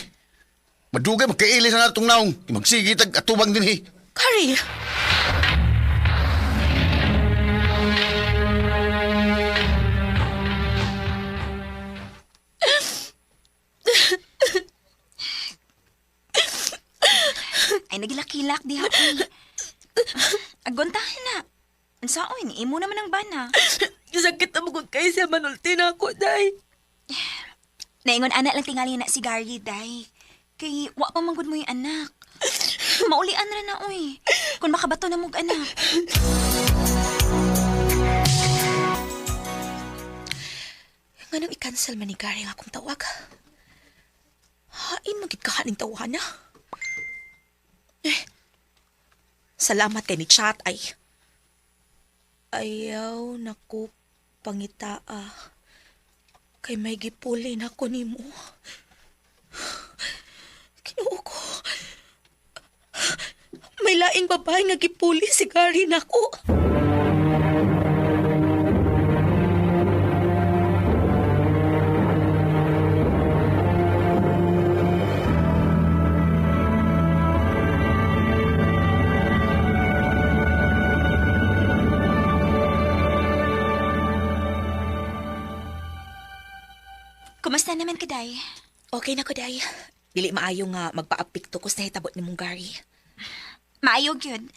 Madugay magkaili sa natong naong. Magsige tag atubang din eh. Gary! Ay, nagilak-hilak diha, uy. Agontahan na. Unsaon, imo naman ang bana. Sakit na mo kung kay siya manulti na ako, day. Naingon ana lang tingali na si Gary, day. Kay wa pa man gud mo yung anak. Maulian ra na, uy. Kung makabato na mog anak. Nganong i-cancel man ni Gary ang akong tawag? Hain magit kahaning tawahan na. Eh, salamat kay ni chat ay. Ayaw naku pangitaa. Kay may gipuli na ko nimo. Kinuo ko. May laing babae nga gipuli si Gary nako. Kumusta naman ka, day? Okay na ko, day. Dili maayo nga magpaapikto ko sa hitabot ni mong Gary. Maayo gyud.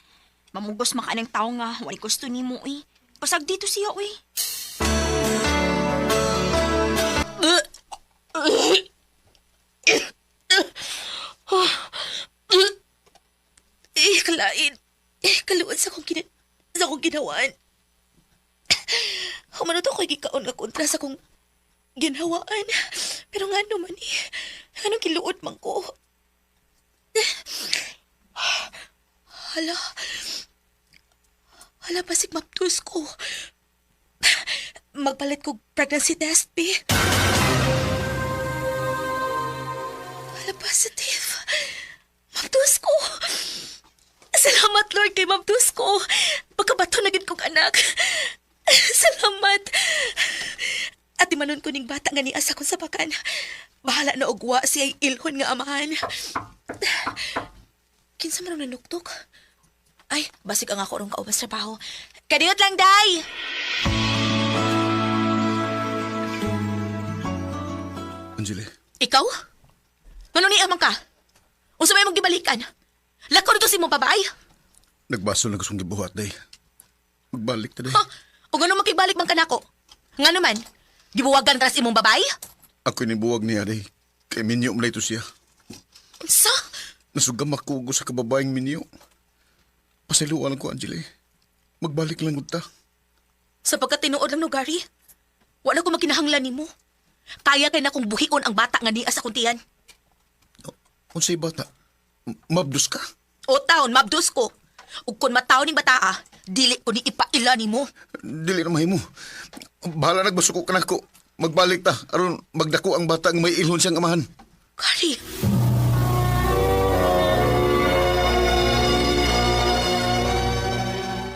Mamugos maka anang tawo nga wala gusto nimo, uy. Pasag dito siya, uy. Eh, kalain. Eh, kaluan sa akong, sa akong ginawaan. Humano to ko'y gikaon nga kontra sa akong ginhawaan. Pero nga naman eh, anong kiluot man ko? Hala. Hala, basig maptus ko. Magpalit ko pregnancy test, bi. Hala, positive. Maptus ko. Salamat, Lord, kay maptus ko. Pagkabato na gid kong anak. Salamat. At manon ko ning bata nga niasa kong sabakan. Bahala na ogwa siya ilhon nga amahan. Kinsa man ang nanuktok? Ay, basig ang ako rong kaubas trabaho. Kadiyot lang, day! Anjali, Ikaw? Ngano ni amang ka? Unsa may mong gibalikan? Lakaw nito si mong babae? nagbaso na gustong gibuhat, day. Magbalik ta, day. Ha? Ug ano makigbalik man kanako? Nga naman, gibuwagan ka sa imong babay? Ako nibuwag niya, day. Kay minyo man ito siya. Unsa? Nasugam ako og sa kababaeng minyo. Pasayloa lang ko, Angeli. Magbalik lang gud ta. Sa pagkatinuod lang no, Gary, wala ko makinahanglan nimo. Kaya kay na kong buhion ang bata nga niya sa kuntian. Unsay bata? Mabdus ka? O taon, mabdos ko. Ug kung mataon ning bataa, dili ko ni ipaila nimo. Dili na mahimo. Bahala nagbasuko ka nako. Magbalik ta aron magdako ang bata nga may ilhon siyang amahan. Gary!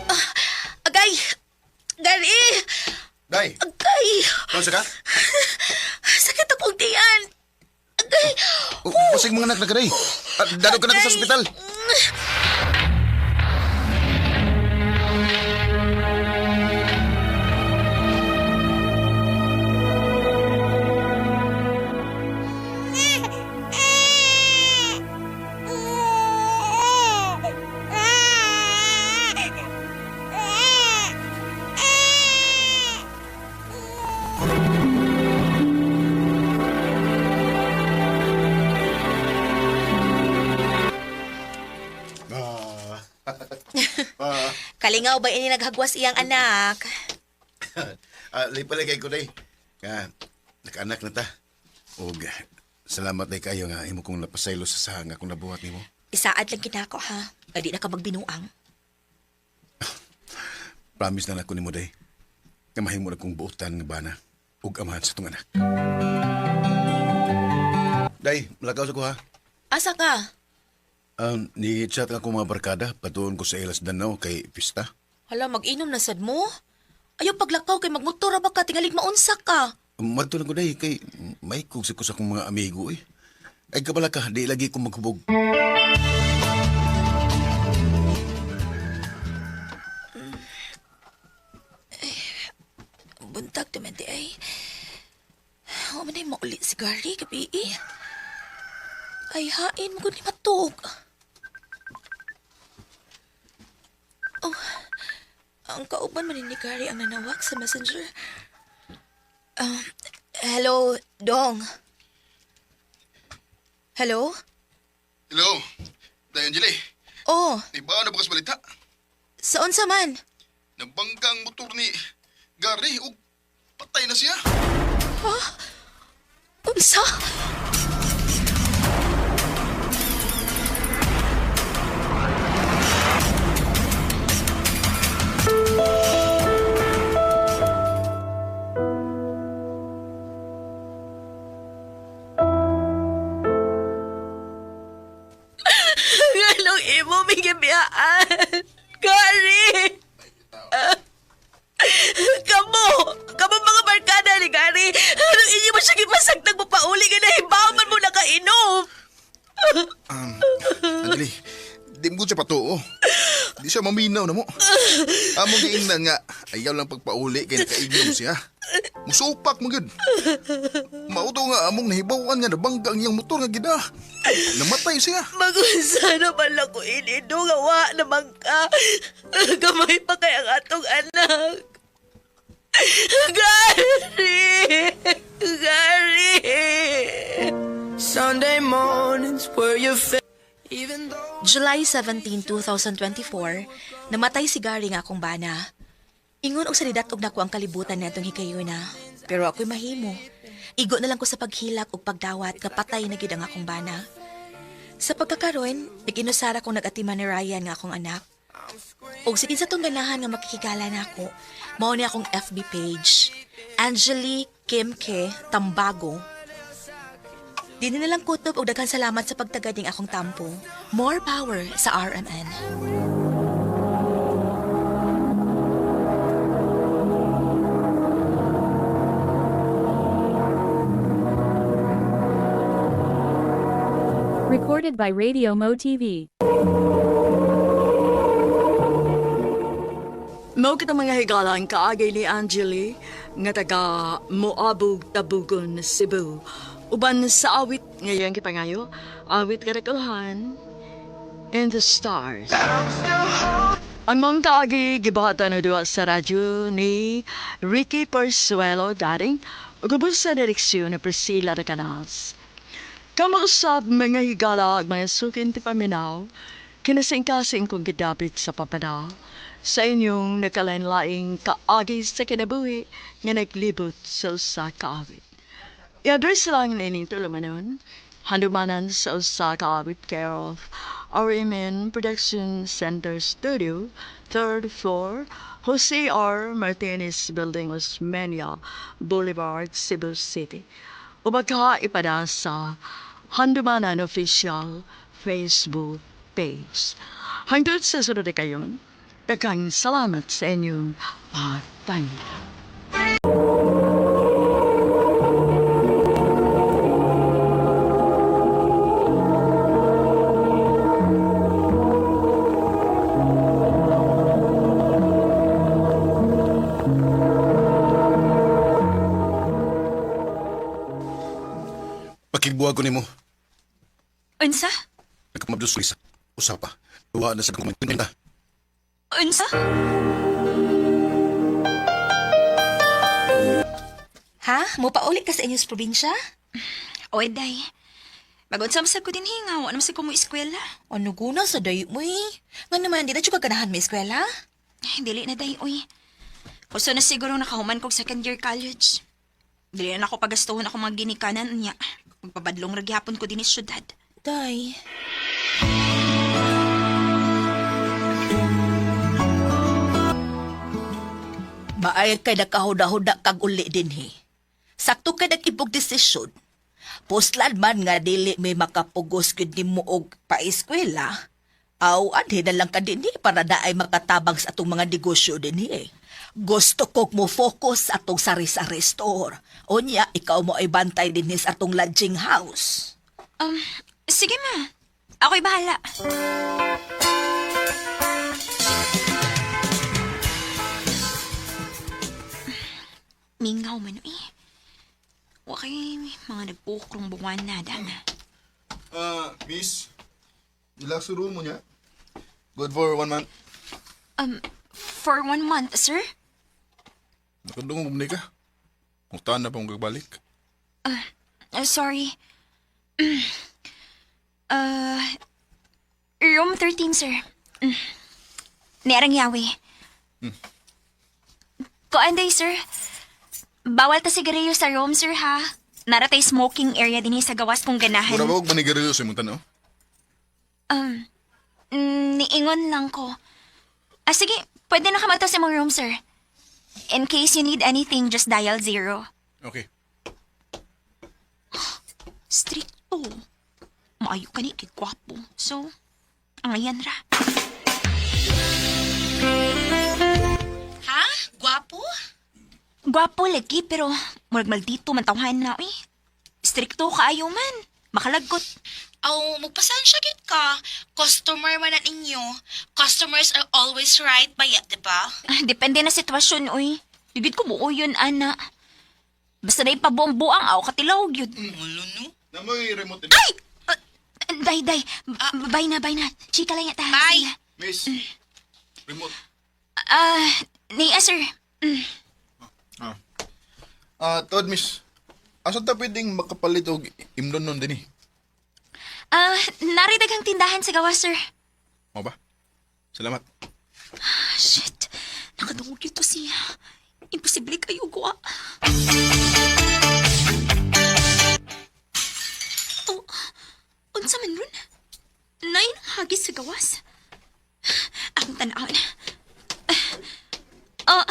Ah, agay! Gary! Day, Agay! unsa ka? Sakit akong tiyan! Agay! Pasig mga anak na ka, day. Dadog ka na ko sa ospital. Kalingaw ba ini naghagwas iyang anak? Lipalay kay ko, day. Nga, nakaanak na ta. Og, salamat day kayo nga imo kong napasaylo sa sahang akong nabuhat nimo. Isaad lang kinako ha. Nga di na ka magbinuang. Promise na nako nimo, day. Nga mahimo na kong buotan nga bana ug amahan sa tong anak. Day, malakaw sa ko ha. Asa ka? Ni chat ako mga barkada, patuon ko sa Ilas Danau kay pista. Hala, mag-inom na sad mo. Ayaw paglakaw kay magmotor ra ba ka, tingalig maunsa ka. Madto lang ko day kay may kug sa ko sa akong mga amigo eh. Ay kabala ka, di lagi ko maghubog. Buntag naman di ay. Huwag man ay mauli si Gary gabi eh. Ay hain mo ni matug. Oh, ang kauban man ni Gary ang nanawag sa messenger. Hello, Dong. Hello? Hello, Day Angeli. Oh, Iba na ba kas balita? sa unsa man? Nabangga ang motor ni Gary ug patay na siya. Unsa? Anong imo migibiyaan? Gary! Kamu! Kamu mga barkada ni Gary! Anong inyo mo siya gipasagtag mo pauli nga nahibaw man mo nakainom? Angeli, di mo siya patuo. Di siya maminaw na mo. Among giingnan nga, ayaw lang pagpauli kay nakainom siya. Musupak mo gyud. Mauto nga among nahibawan nga nabangga ang iyang motor nga gida. Namatay siya. Magunsa na pala ko inido nga wa naman ka. Gamay pa kay ang atong anak. Gary! Gary! Sunday mornings were your even though July 17, 2024, namatay si Gary nga akong bana. Ingon og salidat og nako ang kalibutan natong hikayuna. Pero ako'y mahimo. Igo na lang ko sa paghilak ug pagdawat nga patay na gid ang akong bana. Sa pagkakaroon, nag-inusara kong nag-atiman ni Ryan nga akong anak. Og sige sa tong ganahan nga makikigala nako, mao ni akong FB page. Angeli Kim K. Tambago. Di na lang kutob og daghan salamat sa pagtagad ning akong tampo. More power sa RMN. Recorded by Radio Mo TV. Mao kita mga higala ang kaagay ni Angeli nga taga Moabog, Tabugon, Cebu. Uban sa awit ngayon kipangayo, awit karakulhan in the stars. Ang mong kaagi gibuhatan na duwa sa radyo ni Ricky Porsuelo Daring ug ubos sa direksyon ni Priscilla de Canals. Kamausap mga higala ug mga sukin ti paminaw, kinasingkasing kong gidapit sa papada sa inyong nakalain-laing kaagi sa kinabuhi nga naglibot sa usa ka awit. I-address lang nining tulumanon, handumanan sa usa ka awit care of RMN Production Center Studio, third floor, Jose R. Martinez Building, Osmeña Boulevard, Cebu City. O baka ipada sa Handumanan Official Facebook page. Hangtod sa sunod na kayon, daghang salamat sa inyong pagpaminaw. Pakigbuwag ko nimo. Unsa? Nagkamabdos ko isa. Usapa. Duwa na sa kumain. Unsa? Ha? Mupauli ka sa inyong probinsya? Oy, day. Magunsa masag ko din hinga, wa naman sa ko mo eskwela. Ano guna sa dayo mo eh? Nga naman, di na siya kaganahan may eskwela? Ay, dili na day, uy. Kuso na siguro nakahuman kog second year college. Dili na ako pagastuhon ako mga ginikanan niya. Magpabadlong ra gihapon ko dinhi sa syudad. Day. Maayag kay nakahuda-huda kag uli dinhi. Sakto kay nag-ibog desisyon. Puslan man nga dili may makapugos gyud nimo og paeskwela. Aw, anhi na lang ka dinhi para naay makatabang sa atong mga negosyo dinhi eh. Gusto kog mo focus sa atong sari-sari store. Unya, ikaw mo ay bantay dinhi sa atong lodging house. Sige ma. Ako'y bahala. Mingaw man eh. Wa kay mga nagpukrong buwan na dana. Miss, deluxe room mo niya. Good for one month. For one month, sir? Nakadungog mo ka. Mutan na pong gagbalik. Sorry. Room 13, sir. Niarang yawi. Kuan day, sir. Bawal ta sigarilyo sa room, sir, ha? Naratay smoking area din sa gawas kung ganahan. Mura ba og manigarilyo sa imong tanaw? Niingon lang ko. Ah, sige. Pwede na kamata sa imong room, sir. In case you need anything, just dial 0. Okay. Stricto. Maayo ka ni, kay gwapo. So, ang ayan ra. Ha? Gwapo? Gwapo lagi, pero murag maldito man tawhan na, uy. Stricto kaayo man. Makalaggot. Aw, magpasensya gid ka. Customer man na ninyo. Customers are always right ba di ba? Ah, depende na sitwasyon, uy. Ligid ko buo yun, ana. Basta na ipabombo ang aw katilaw yun. Ulo no. Namoy remote. Ay! Day, day. Bye na, bye na. Chika lang yata. Bye. Miss, remote. Ah, niya, sir. Ah. Ah, tuod miss. Asa ta pwedeng makapalit og imnon nun dinhi? Ah, naridag ang tindahan sa gawas, sir. Mao ba? Salamat. Ah, shit. Nakadungog yun to siya. Imposible kayo guwa. Oh, unsa man ron? Nay, hagis sa gawas. Akong tanawon. Ah,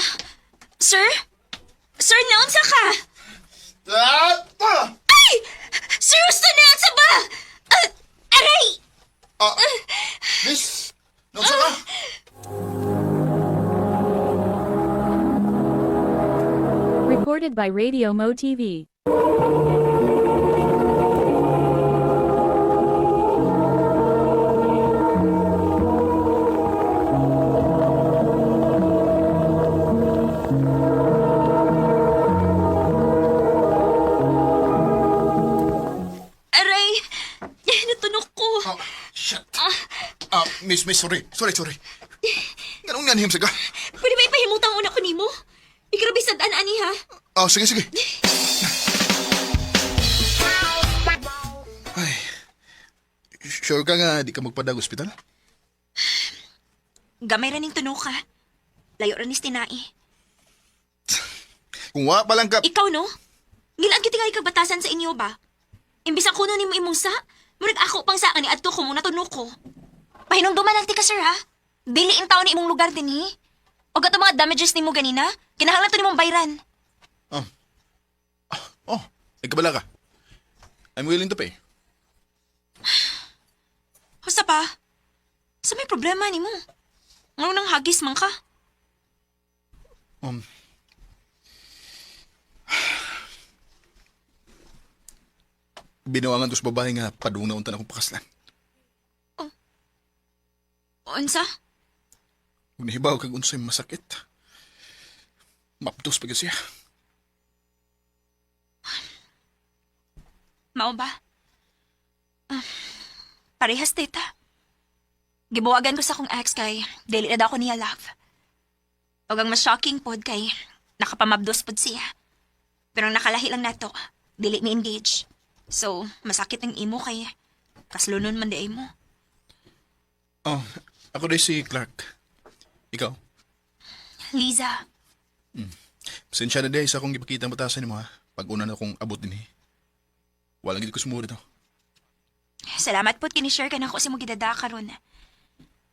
sir? Sir, naunsa ka? Ah! Ay! Sir, gusto naunsa ba? Ah, aray! Ah! Miss! Naunsa ka? Recorded by Radio Mo TV. Aray! Natunok ko. Oh, shit. Ah, miss, miss, sorry. Sorry, sorry. Ganun Nga nihim sa ka? Pwede ba ipahimutang una ko nimo? Igrabe sa daan ani ha. Oh, sige, sige. Ay, sure ka nga di ka magpadag ospital? Gamay ra ning tuno ka. Layo ra ni tinai. Kung wa pa lang ka... Ikaw no? Ngilaan gyud tingali kag batasan sa inyo ba? Imbis ang kuno nimo imong sa, murag ako pang sa ani adto ko mo natuno ko. Pahinumduman lang ti ka sir ha. Dili in taon ni imong lugar dinhi. Og ato mga damages nimo ganina, kinahanglan to nimong bayran. Oh. Oh, nagkabala ka. I'm willing to pay. Husta pa. Sa may problema nimo? Ngano nang hagis man ka? Um, binawangan to sa babae nga padung na unta na akong pakaslan. Unsa? Kung nahibaw kag unsay masakit. Mapdos pa gyud siya. Mao ba? Ah, parehas tita. Gibuwagan ko sa akong ex kay dili na daw ako niya love. Ug ang mas shocking pod kay nakapamabdos pod siya. Pero ang nakalahi lang nato, dili mi engage. So, masakit ang imo kay kaslunon man di ay mo. Oh, ako din si Clark. Ikaw? Liza, Pasensya na day sa akong gipakita ang batasan nimo ha. Pag una na akong abot dinhi. Walang gid ko sumuri to. salamat pod kini-share ka nako sa imong gidada karon.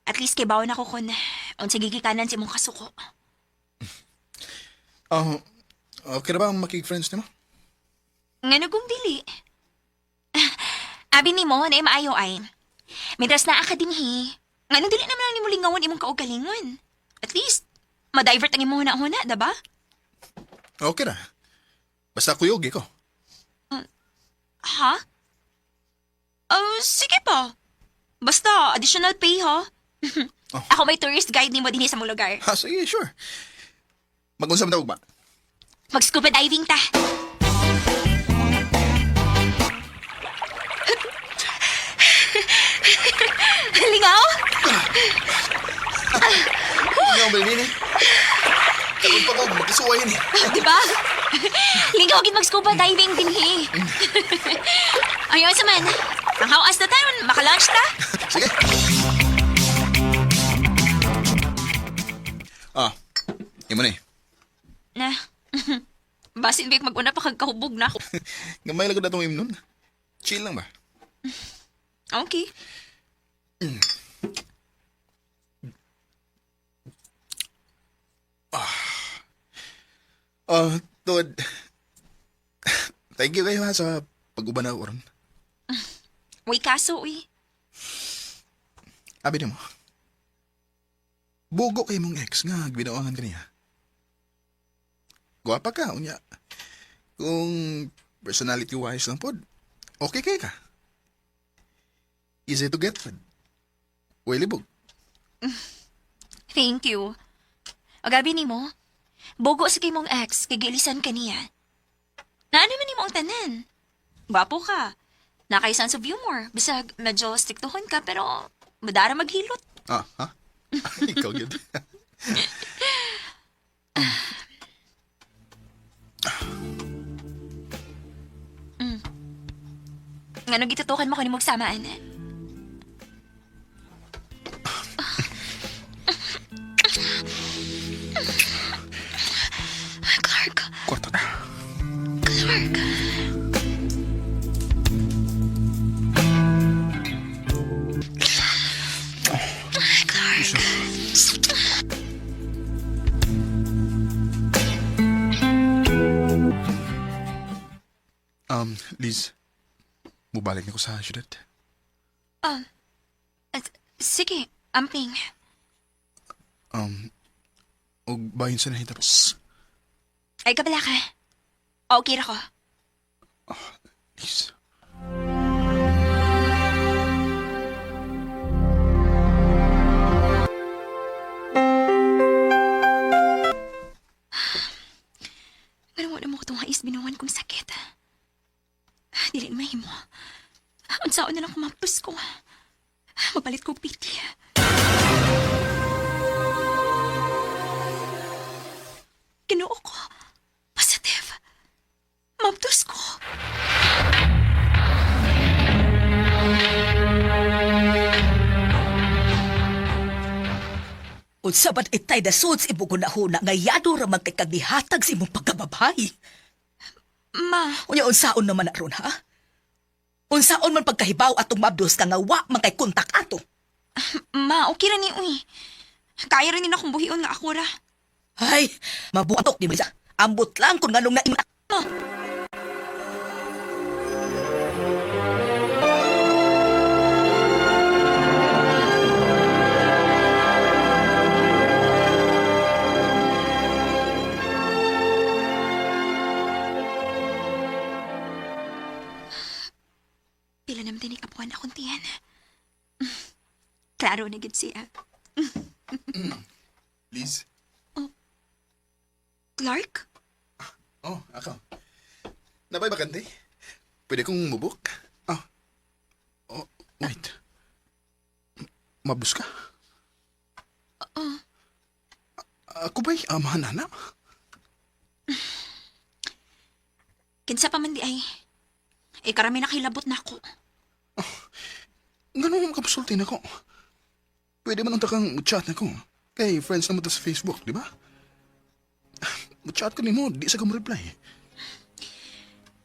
At least kay bawon ako kon unsa gigikanan sa imong kasuko. Oh, okay na ba ang makig-friends nimo? Ngano kung dili? Abi nimo na maayo ay. Mientras naa ka dinhi, ngano dili naman lang nimo lingawon imong kaugalingon. At least ma-divert ang imong huna-huna, diba? Okay ra. Basta kuyog ko. Ha? Oh, sige pa. Basta additional pay ha. Ako may tourist guide nimo dinhi sa mong lugar. Ha, sige, sure. Mag-unsa man tawag ba? Mag scuba diving ta. Lingaw? Ingaw ba nini? Karon pa ko magkisuway ni. Di ba? Lingaw gid mag scuba diving dinhi. Ayaw sa man. Ang hawas na tayo, maka-lunch ta. Sige. Ah, imo ni. Na. Basin bik mag-una pa kag kahubog na ako. Gamay lang ko datong imnon. Chill lang ba? Okay. Ah, tuod. Thank you kayo ha sa pag-uban na ako ron. Uy, kaso, uy. Abi nimo. Bugo kay mong ex nga ginawangan ka niya. Guwapa ka unya. Kung personality wise lang pod, okay kay ka. Easy to get pod. Uy, libog. Thank you. O gabi nimo, bugo sa kay mong ex, kay giilisan ka niya. Naano man nimo ang tanan? Gwapo ka. Nakay sense of humor. Bisag medyo striktuhon ka pero madara maghilot. Ah, ha? Ikaw yun. Ngano gitutukan mo kanimog samaan? Clark, Kwarto na. Clark. Clark. Liz, mubalik na ko sa syudad. Sige, amping. Um, og bahin sa nahitapos. Ay, kabala ka. Okay ra ko. Liz. Pero wala mo ko itong hais binuwan kong sakit. Dili na mahimo. Unsaon na lang kumaptos ko. Magpalit ko piti. Ginoo ko. Positive. Mabdos ko. Unsa man itay da suds ibugunahuna nga yado ra man kay kag gihatag sa imong pagkababay. Ma, Unya unsaon naman na ron ha? Unsaon man pagkahibaw atong mabdos ka nga wa man kay kontak ato. Ma, okay ra ni uy. Kaya rin nila akong buhion nga ako ra. Ay, mabuatok ni Lisa. Ambot lang kung nganong naima. Ma, pila naman din ikapuan akong tiyan. Klaro na gid siya. Liz? Clark? Oh, ako. Nabay bakante? Pwede kong mubuk? Oh. Oh, wait. Mabus ka? Oo. Ako ba'y amahan na? Kinsa pa man di ay. Eh, karami na kilabot na ako. Ganun mo makapasulti na ko. Pwede man unta kang chat na ko. Kay friends na mo ta sa Facebook, di ba? Chat ko nimo, di sa ka mo reply.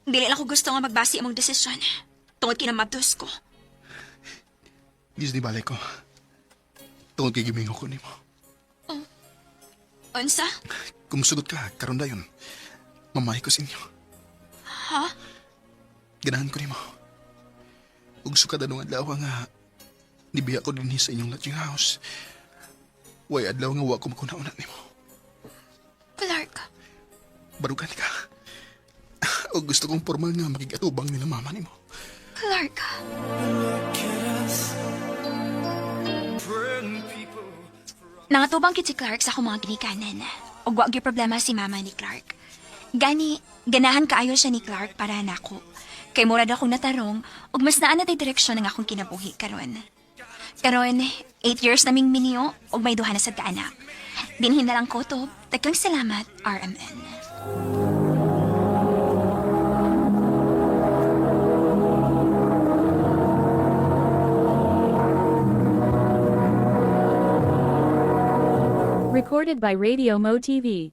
Dili lang ko gusto nga magbasi among desisyon. Tungod kinamabdos ko. Liz, di balik ko. Tungod kay gimingo ko nimo. Unsa? Kung musugot ka, karon dayon. Mamahay ko sa inyo. Ha? Ganahan ko nimo. Ug sukad anong adlaw nga nibiya ko dinhi sa inyong lodging house. Way adlaw nga wa ko makuna-una nimo. Clark. Barugan ka. O gusto kong formal nga makigatubang nila mama nimo. Clark. Nangatubang kit si Clark sa akong mga ginikanan. Ug wa gyud problema si mama ni Clark. Gani, ganahan kaayo siya ni Clark para nako. Kay murad akong natarong ug mas naa na tay direksyon ang akong kinabuhi karon. Karon, 8 years naming minyo ug may duha na sad ka anak. Dinhin na lang ko to. Daghang salamat, RMN. Recorded by Radio Mo TV.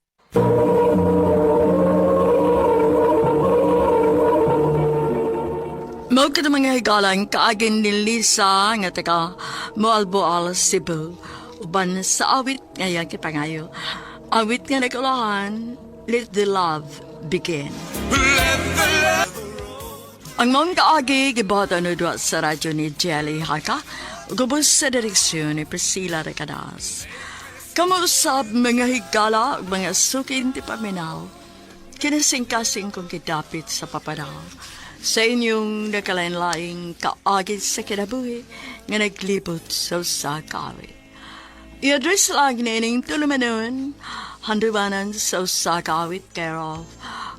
Mao ka mga higalang kaagin ni Lisa nga taga Moalboal, Cebu. Uban sa awit nga iyang kipangayo. Awit nga nagulahan, Let the Love Begin. Ang mong kaagi, gibuhat ang udwa sa radyo ni Jelly Haka, gubos sa direksyon ni Priscilla Recadas. Kamusab mga higala, ug mga sukin ti paminaw, kinasingkasing kong kidapit sa papanaw. Sa inyong nakalain-laing kaagit sa kinabuhi nga naglibot sa usa ka awit. I-address lang nining tulumanon, handumanan sa usa ka awit care of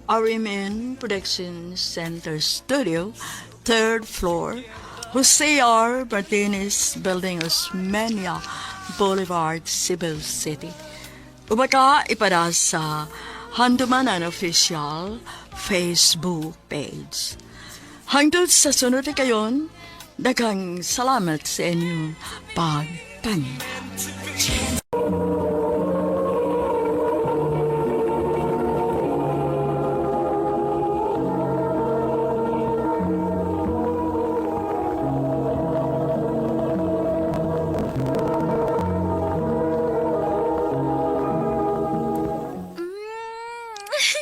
RMN Production Center Studio, third floor, Jose R. Martinez Building, Osmeña Boulevard, Cebu City. Ubaka ipada sa Handumanan Official Facebook page. Hangtod sa sunod na kayon, daghang salamat sa inyong pagpanin.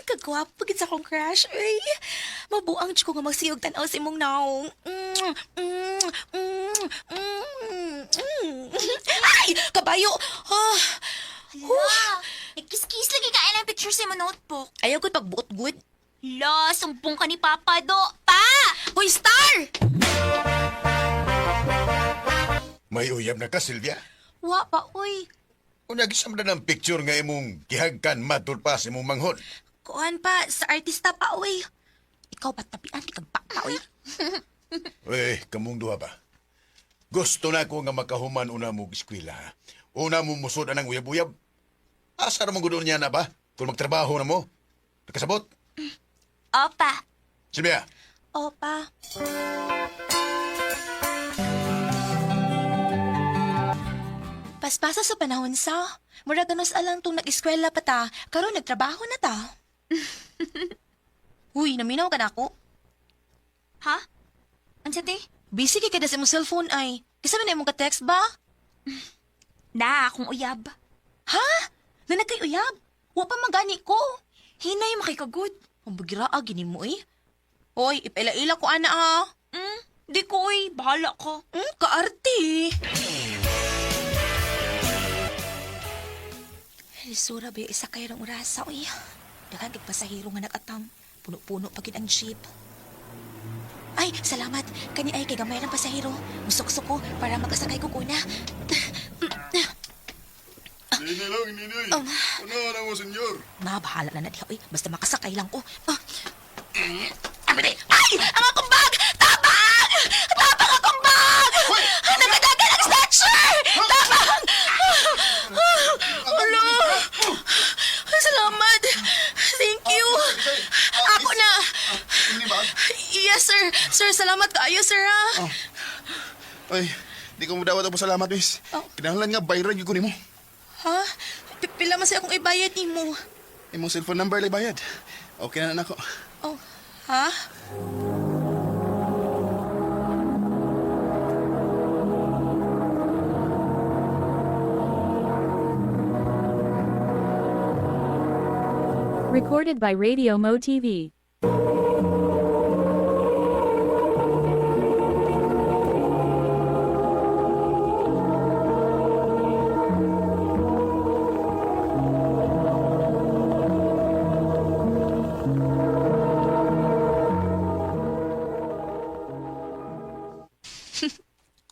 Kagwapo gid sa akong crush. Uy, mabuang jud ko nga magsiyog tan-aw sa imong naong. Ay, kabayo. Ah, Hala, nagkiss-kiss lagi ka ng picture sa imong notebook. Ayaw ko pagbuot good. Hala, sumbong ka ni Papa Do. Pa! Hoy, star! May uyab na ka, Silvia. Wa pa, uy. Unya gisam na ng picture nga imong gihagkan matul pa sa imong manghod. Kuan pa, sa artista pa, uy. Ikaw ba tabian, di kag bata, uy. Eh, kamong duha ba? Gusto na ko nga makahuman una mo eskwela. Ha? Una mo musod anang uyab-uyab. Asa ra man gud niya na ba? Kung magtrabaho na mo, nakasabot. Opa. Silvia, Opa. Paspasa sa panahon sa. Mura ganos alang tong nag-eskwela pa ta, karon nagtrabaho na ta. Uy, naminaw ka na ako. Ha? Unsa te? Busy kay kada sa imong cellphone ay. Kisa man imong ka-text ba? Na, akong uyab. Ha? Nanagkay uyab? Wa pa man gani ko. Hinay makikagod. Ang bagira gini mo eh. Hoy, ipaila-ila ko ana ha. Di ko uy, bahala ko. Kaarte. Lisura ba isa kayo ng orasa, uy. Daghan kay pasahero nga nagatang. Puno-puno pa gid ang jeep. Ay, salamat. Kani ay kay gamay ng pasahero. Musuksok ko para makasakay ko kuna. Nini lang, nini. Ano na mo, senyor? Ma, bahala na na diha, uy. Basta makasakay lang ko. Ah. Ay! Ang akong bag! Tabang! Tabang akong bag! Nagadagan ang snatcher! Tabang! Hala! Salamat! Thank you! Ako na! Yes, sir! Sir, salamat kaayo, sir, ha? Ay, di ko mo dawat ang pasalamat, miss. Oh. Kinahanglan nga bayran gyud ko nimo. Ha? Pila man sa akong ibayad nimo. Imong cellphone number lay bayad. Okay na na nako. Oh, ha? Recorded by Radio Mo TV.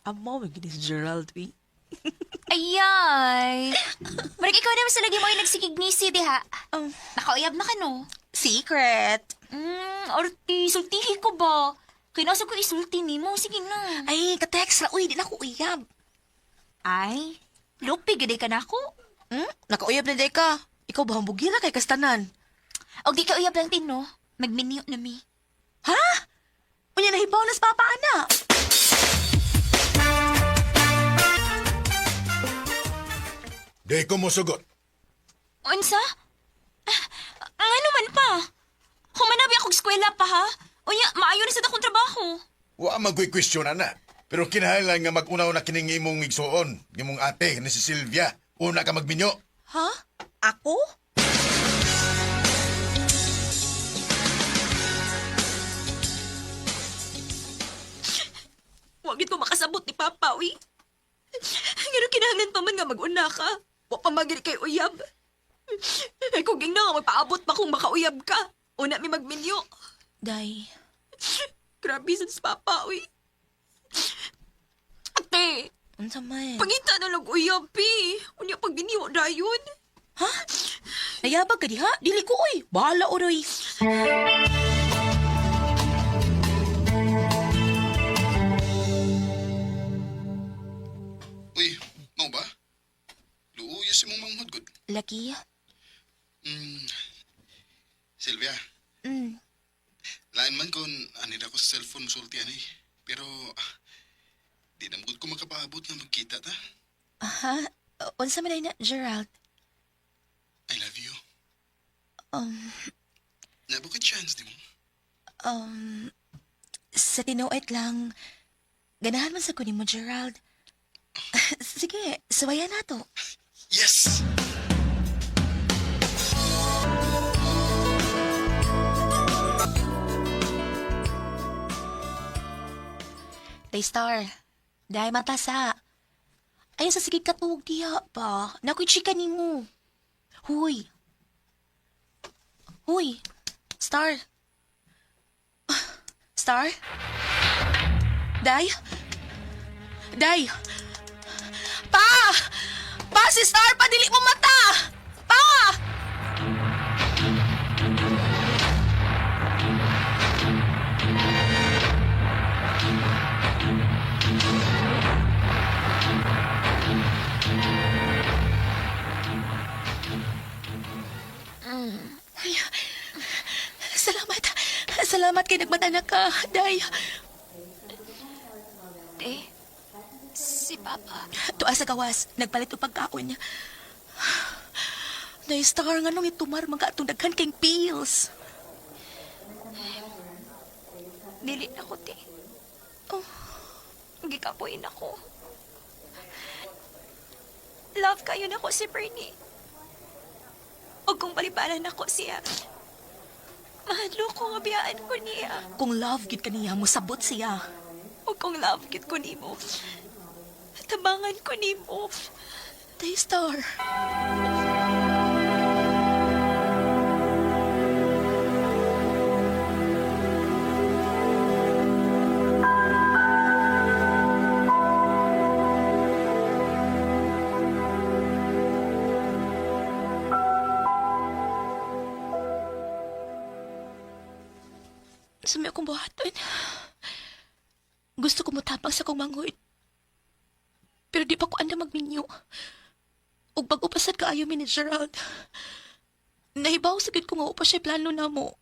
Amo, may gini si Gerald, eh. Ayay. Marag ikaw naman sa lagi mo ay nagsikignisi diha. Nakauyab na ka no? Secret. Orti, sultihi ko ba? Kinasa ko isulti nimo, sige na. Ay, ka-text ra. Uy, di na ko uyab. Ay, lupi gid ka na ako. Nakauyab na day ka. Ikaw ba ang bugira kay kastanan? Og di ka uyab lang tin no. Magminyo na mi. Ha? Unya nahibaw na sa papa ana. Di ko mosugot. Unsa? Ah, ang ano man pa? Humanabi akong eskwela pa ha? Unya, maayo na sa akong trabaho. Wa man ko'y question ana. Pero kinahanglan nga mag-unaw na kining imong igsuon, imong ate ni si Sylvia. Una ka magminyo. Ha? Ako? Huwag ko makasabot ni Papa, uy. Ngano kinahanglan pa man nga mag-una ka. Wa pa magiri kay uyab. Ay kung ging na nga magpaabot pa kung makauyab ka. Una mi magminyo. Day. Grabe sa Papa, uy. Ate, Unsa man? pangita na lang uyab, pi. Unya pag giniwa dayon. Ha? Nayabag ka diha? Dili ko, uy. Bahala, uroy. Uy, mau ba? Luuyas si mong manghod gud. Laki? Silvia. Lain man kung anira ko sa cellphone musulti ani. Pero di na gud ko makapaabot nga magkita ta. Aha. Unsa man ay na, Gerald? I love you. Nabo ka chance di mo? Sa tinuod lang, ganahan man sa kunin mo, Gerald. Sige, suwayan na to. Yes! Day Star, day matasa. Ayaw sa sige katuog diha ba? Nakoy chika nimo. Huy. Huy. Star. Star? Day? Day? Pa! Pa, si Star, padili mo mata! Pa! Salamat kay nagmata na ka, Day. Te, si Papa. Tuwa sa gawas, nagpalit og pagkaon. Day Star, nga nung itumar mga atong daghan kay pills. Dili na ko, te. Oh. Gikapoy na ko. Love kayo na ko si Bernie. O kung balibaran ako siya, mahadlo ko nga biyaan ko niya. Kung love gid kaniya, mosabot siya. O kung love gid ko nimo, tabangan ko nimo. Daystar. Sa may akong buhaton. Gusto ko mutapang sa kong manghud. Pero di pa ko andam magminyo. Ug bag-o pa sad kaayo mi ni Gerald. Nahibaw sa gid ko nga upa siya plano namo.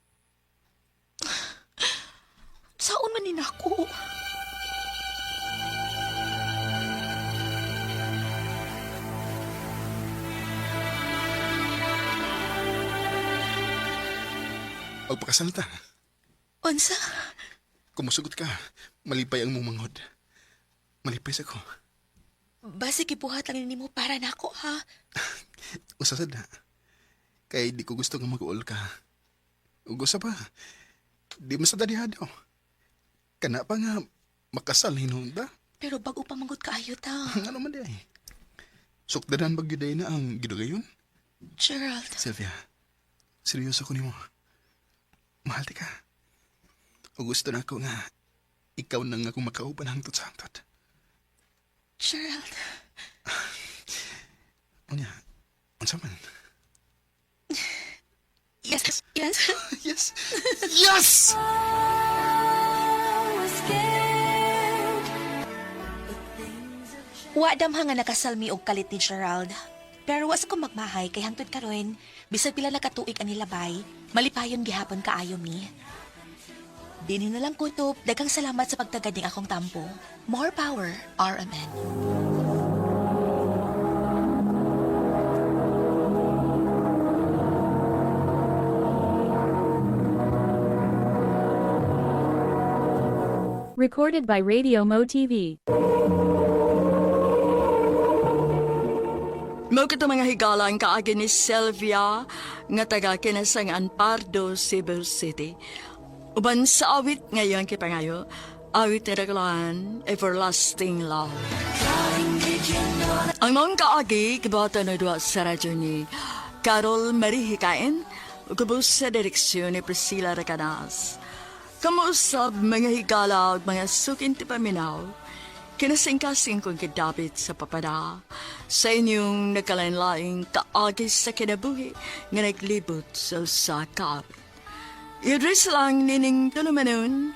Saon man ni nako? Pagpakasal ta. Unsa? Kung musugot ka, malipay ang mong manghod. Malipay sa ko. Basi gibuhat lang nimo para nako ha. Usa sad na. Kay di ko gusto nga mag-uol ka. Ug usa pa, di man sa dadihado. Kana pa nga makasal hinuon ba? Pero bag-o pa manggod kaayo ta. Ano man di ay. Sukdanan ba gyud ay na ang gidugayon? Gerald, Sylvia, seryoso ko nimo. Mahal ti ka. O gusto na ako nga ikaw na nga akong makauban hangtod sa hangtod. Gerald. Unya, unsa man? Yes, yes. Yes! Yes! Wa damha nga nakasal mi og kalit ni Gerald. Pero wa sa ko magmahay kay hangtod karon, bisag pila na katuig ang nilabay, malipayon gihapon kaayo mi. Dinhi na lang kutob, daghang salamat sa pagtagad ning akong tampo. More power, RMN. Recorded by Radio Mo TV. Mao kito mga higala ang kaagi ni Sylvia nga taga Kinasangan Pardo, Cebu City. Uban sa awit ngayon kay pangayo, awit ni Raglan, Everlasting Love. Ang mga kaagi, kibata na duwa sa radyo ni Carol Marie Hikain, ug sa direksyon ni Priscilla Recanas. Kamuusab mga higala ug mga sukin ti paminaw, kinasingkasing kong kidapit sa papada, sa inyong nagkalain-laing kaagi sa kinabuhi nga naglibot sa usa ka awit. I-address lang nining tulumanon,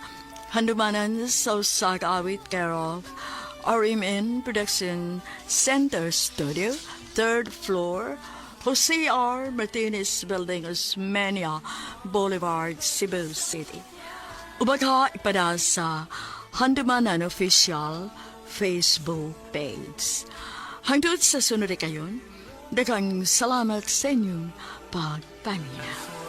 handumanan sa usa ka awit care of RMN Production Center Studio, third floor, Jose R. Martinez Building, Osmeña Boulevard, Cebu City. Ubagha ipada sa Handumanan Official Facebook page. Hangtod sa sunod kayon, daghang salamat sa inyong pagpaminaw.